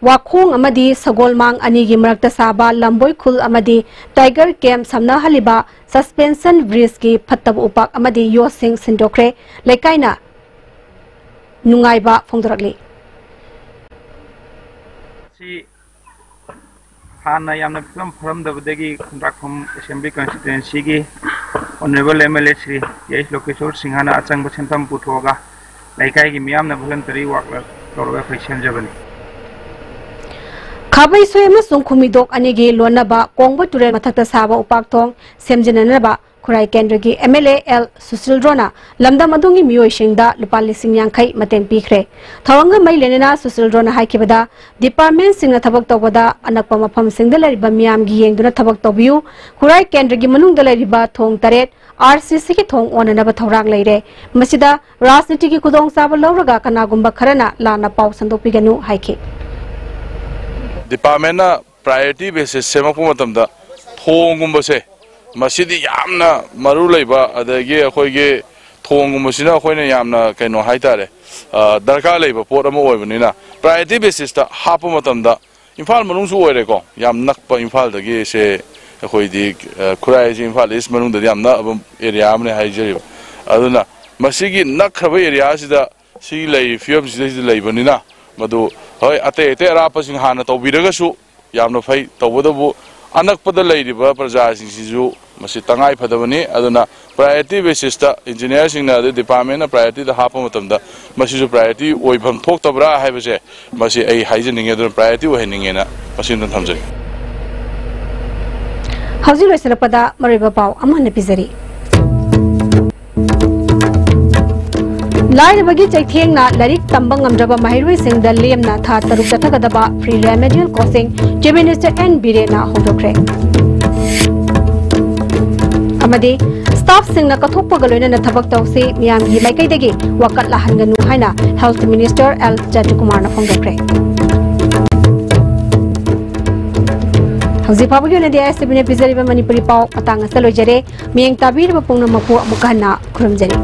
ꯋꯥꯈꯣꯡ ꯑꯃꯗꯤ ꯁꯒꯣꯜꯃꯥꯡ ꯑꯅꯤꯒꯤ ꯃꯔꯛꯇ ꯁꯥꯕ ꯂꯝꯕꯣꯏ ꯈꯨꯜ ꯑꯃꯗꯤ ꯇꯥꯏꯒꯔ ꯀꯦꯝꯞ ꯁꯝꯅꯍꯜꯂꯤꯕ ꯁꯁꯄꯦꯟꯁꯟ ꯕ꯭ꯔꯤꯖꯀꯤ ꯐꯠꯇꯕ ꯎꯄꯥꯛ ꯑꯃꯗꯤ ꯌꯣꯠꯁꯤꯡ ꯁꯤꯟꯗꯣꯛꯈ꯭ꯔꯦ꯫ ꯂꯩꯀꯥꯏꯅ ꯅꯨꯡꯉꯥꯏꯕ ꯐꯣꯡꯗꯣꯔꯛꯂꯤ꯫ ꯁꯤ ꯍꯥꯟꯅ ꯌꯥꯝꯅ ꯐꯤꯕꯝ ꯐꯔꯝꯗꯕꯗꯒꯤ ꯈꯨꯟꯗ꯭ꯔꯥꯛꯄꯝ ꯑꯦꯁꯦꯝꯕ꯭ꯂꯤ ꯀꯟꯁꯇꯤꯇ꯭ꯋꯦꯟꯁꯤꯒꯤ honourable M L A Shri T H Lokeshor ꯁꯤꯡꯍꯅ ꯑꯆꯪꯕ ꯁꯦꯟꯐꯝ ꯄꯨꯊꯣꯛꯑꯒ ꯂꯩꯀꯥꯏꯒꯤ ꯃꯤꯌꯥꯝꯅ ꯚꯣꯂꯨꯟꯇꯔꯤ ꯋꯥꯛ ꯇꯧꯔꯒ ꯑꯩꯈꯣꯏ ꯁꯦꯝꯖꯕꯅꯤ꯫ ꯈꯥꯕꯩꯁꯣꯏ ꯑꯃꯁꯨꯡ ꯈꯨꯃꯤꯗꯣꯛ ꯑꯅꯤꯒꯤ ꯂꯣꯟꯅꯕ ꯀꯣꯡꯕ ꯇꯨꯔꯦꯜ ꯃꯊꯛꯇ ꯁꯥꯕ ꯎꯄꯥꯛ ꯊꯣꯡ ꯁꯦꯝꯖꯤꯟꯅꯅꯕ ꯈꯨꯔꯥꯏ ꯀꯦꯟꯗ꯭ꯔꯒꯤ ꯑꯦꯝ ꯑꯦꯜ ꯑꯦ ꯑꯦꯜ ꯁꯨꯁꯤꯜꯗ꯭ꯔꯣꯅ ꯂꯝꯗꯝ ꯑꯗꯨꯒꯤ ꯃꯤꯑꯣꯏꯁꯤꯡꯗ ꯂꯨꯄꯥ ꯂꯤꯁꯤꯡ ꯌꯥꯡꯈꯩ ꯃꯇꯦꯡ ꯄꯤꯈ꯭ꯔꯦ꯫ ꯊꯧꯔꯝꯒ ꯃꯔꯤ ꯂꯩꯅꯅ ꯁꯨꯁꯤꯜꯗ꯭ꯔꯣꯅ ꯍꯥꯏꯈꯤꯕꯗ, ꯗꯤꯄꯥꯔꯠꯃꯦꯟꯠꯁꯤꯡꯅ ꯊꯕꯛ ꯇꯧꯕꯗ ꯑꯅꯛꯄ ꯃꯐꯝꯁꯤꯡꯗ ꯂꯩꯔꯤꯕ ꯃꯤꯌꯥꯝꯒꯤ ꯌꯦꯡꯗꯨꯅ ꯊꯕꯛ ꯇꯧꯕꯤꯌꯨ꯫ ꯈꯨꯔꯥꯏ ꯀꯦꯟꯗ꯭ꯔꯒꯤ ꯃꯅꯨꯡꯗ ꯂꯩꯔꯤꯕ ꯊꯣꯡ ꯇꯔꯦꯠ ꯑꯥꯔ ꯁꯤ ꯁꯤꯒꯤ ꯊꯣꯡ ꯑꯣꯟꯅꯅꯕ ꯊꯧꯔꯥꯡ ꯂꯩꯔꯦ꯫ ꯃꯁꯤꯗ ꯔꯥꯖꯅꯤꯇꯤꯒꯤ ꯈꯨꯗꯣꯡꯆꯥꯕ ꯂꯧꯔꯒ ꯀꯅꯥꯒꯨꯝꯕ ꯈꯔꯅ ꯂꯥꯟꯅ ꯄꯥꯎ ꯁꯟꯗꯣꯛꯄꯤꯒꯅꯨ ꯍꯥꯏꯈꯤ꯫ ꯗꯤꯄꯥꯔꯠꯃꯦꯟꯅ ꯄ꯭ꯔꯥꯏꯌꯣꯔꯤꯇꯤ ꯕꯦꯁꯤꯁ ꯁꯦꯝꯃꯛꯄ ꯃꯇꯝꯗ ꯊꯣꯡꯒꯨꯝꯕꯁꯦ ꯃꯁꯤꯗꯤ ꯌꯥꯝꯅ ꯃꯔꯨ ꯂꯩꯕ, ꯑꯗꯒꯤ ꯑꯩꯈꯣꯏꯒꯤ ꯊꯣꯡꯒꯨꯝꯕꯁꯤꯅ ꯑꯩꯈꯣꯏꯅ ꯌꯥꯝꯅ ꯀꯩꯅꯣ ꯍꯥꯏꯇꯥꯔꯦ, ꯑ, ꯗꯔꯀꯥꯔ ꯂꯩꯕ ꯄꯣꯠ ꯑꯃ ꯑꯣꯏꯕꯅꯤꯅ, priority basis ꯇ ꯍꯥꯞꯄ ꯃꯇꯝꯗ, ꯏꯝꯐꯥꯜ ꯃꯅꯨꯡꯁꯨ ꯑꯣꯏꯔꯦꯀꯣ, ꯌꯥꯝ ꯅꯛꯄ ꯏꯝꯐꯥꯜꯗꯒꯤ ꯁꯦ, ꯑꯩꯈꯣꯏꯗꯤ, ꯑ, ꯈꯨꯔꯥꯏꯁꯦ ꯏꯝꯐꯥꯜ ꯏꯁ ꯃꯅꯨꯡꯗꯗꯤ ꯌꯥꯝ ꯅꯛꯑꯕ area ꯑꯃꯅꯦ ꯍꯥꯏꯖꯔꯤꯕ꯫ ꯑꯗꯨꯅ ꯃꯁꯤꯒꯤ ꯅꯛꯈ꯭ꯔꯕ area ꯁꯤꯗ ꯁꯤ ꯂꯩꯔꯤꯕ ꯐꯤꯕꯝꯁꯤꯗꯩꯁꯤꯗ ꯂꯩꯕꯅꯤꯅ, ꯃꯗꯨ ꯍꯣꯏ, ꯑꯇꯩ ꯑꯇꯩ ꯑꯔꯥꯞꯄꯁꯤꯡ ꯍꯥꯟꯅ ꯇꯧꯕꯤꯔꯒꯁꯨ ꯌꯥꯝꯅ ꯐꯩ꯫ ꯇꯧꯕꯇꯕꯨ ꯑꯅꯛꯄꯗ ꯂꯩꯔꯤꯕ ꯄ꯭ꯔꯖꯥꯁꯤꯡꯁꯤꯁꯨ ꯃꯁꯤ ꯇꯉꯥꯏ ꯐꯗꯕꯅꯤ꯫ ꯑꯗꯨꯅ priority basis ꯇ engineer ꯁꯤꯡꯅ, ꯑꯗꯩ department ꯅ priority ꯗ ꯍꯥꯞꯄ ꯃꯇꯝꯗ ꯃꯁꯤꯁꯨ priority ꯑꯣꯏꯐꯝ ꯊꯣꯛꯇꯕ꯭ꯔꯥ ꯍꯥꯏꯕꯁꯦ, ꯃꯁꯤ ꯑꯩ ꯍꯥꯏꯖꯅꯤꯡꯉꯤ꯫ ꯑꯗꯨꯅ priority ꯑꯣꯏꯍꯟꯅꯤꯡꯉꯦꯅ ꯃꯁꯤ ꯑꯝꯇꯪ ꯊꯝꯖꯒꯦ꯫ ꯍꯧꯖꯤꯛ ꯂꯣꯏꯁꯤꯜꯂꯛꯄꯗ ꯃꯔꯨꯑꯣꯏꯕ ꯄꯥꯎ ꯑꯃ ꯍꯟꯅ ꯄꯤꯖꯔꯤ꯫ ꯂꯥꯏꯔꯕꯒꯤ ꯆꯩꯊꯦꯡꯅ ꯂꯥꯏꯔꯤꯛ ꯇꯝꯕ ꯉꯝꯗ꯭ꯔꯕ ꯃꯍꯩꯔꯣꯏꯁꯤꯡꯗ ꯂꯦꯝꯅ ꯊꯥ ꯇꯔꯨꯛ ꯆꯠꯊꯒꯗꯕ free remedial coaching Chief Minister N ꯕꯤꯔꯦꯟꯅ ꯍꯧꯗꯣꯛꯈ꯭ꯔꯦ꯫ ꯑꯃꯗꯤ staff ꯁꯤꯡꯅ ꯀꯠꯊꯣꯛꯄꯒ ꯂꯣꯏꯅꯅ ꯊꯕꯛ ꯇꯧꯁꯤ, ꯃꯤꯌꯥꯝꯒꯤ ꯃꯥꯏꯀꯩꯗꯒꯤ ꯋꯥꯀꯠ ꯂꯥꯛꯍꯟꯒꯅꯨ ꯍꯥꯏꯅ Health Minister ꯑꯦꯜ ꯖꯌꯀꯨꯃꯥꯔꯅ ꯐꯣꯡꯗꯣꯛꯈ꯭ꯔꯦ꯫ ꯍꯧꯖꯤꯛ ꯐꯥꯎꯕꯒꯤ ꯑꯣꯏꯅꯗꯤ ꯑꯥꯏ ꯑꯦꯁ ꯇꯤ ꯚꯤꯅ ꯄꯤꯖꯔꯤꯕ ꯃꯅꯤꯄꯨꯔꯤ ꯄꯥꯎ ꯃꯇꯥꯡ ꯑꯁꯤꯗ ꯂꯣꯏꯖꯔꯦ꯫ ꯃꯤꯠꯌꯦꯡ ꯇꯥꯕꯤꯔꯤꯕ ꯄꯨꯝꯅꯃꯛꯄꯨ ꯑꯃꯨꯛ ꯍꯟꯅ ꯈꯨꯔꯨꯝꯖꯔꯤ꯫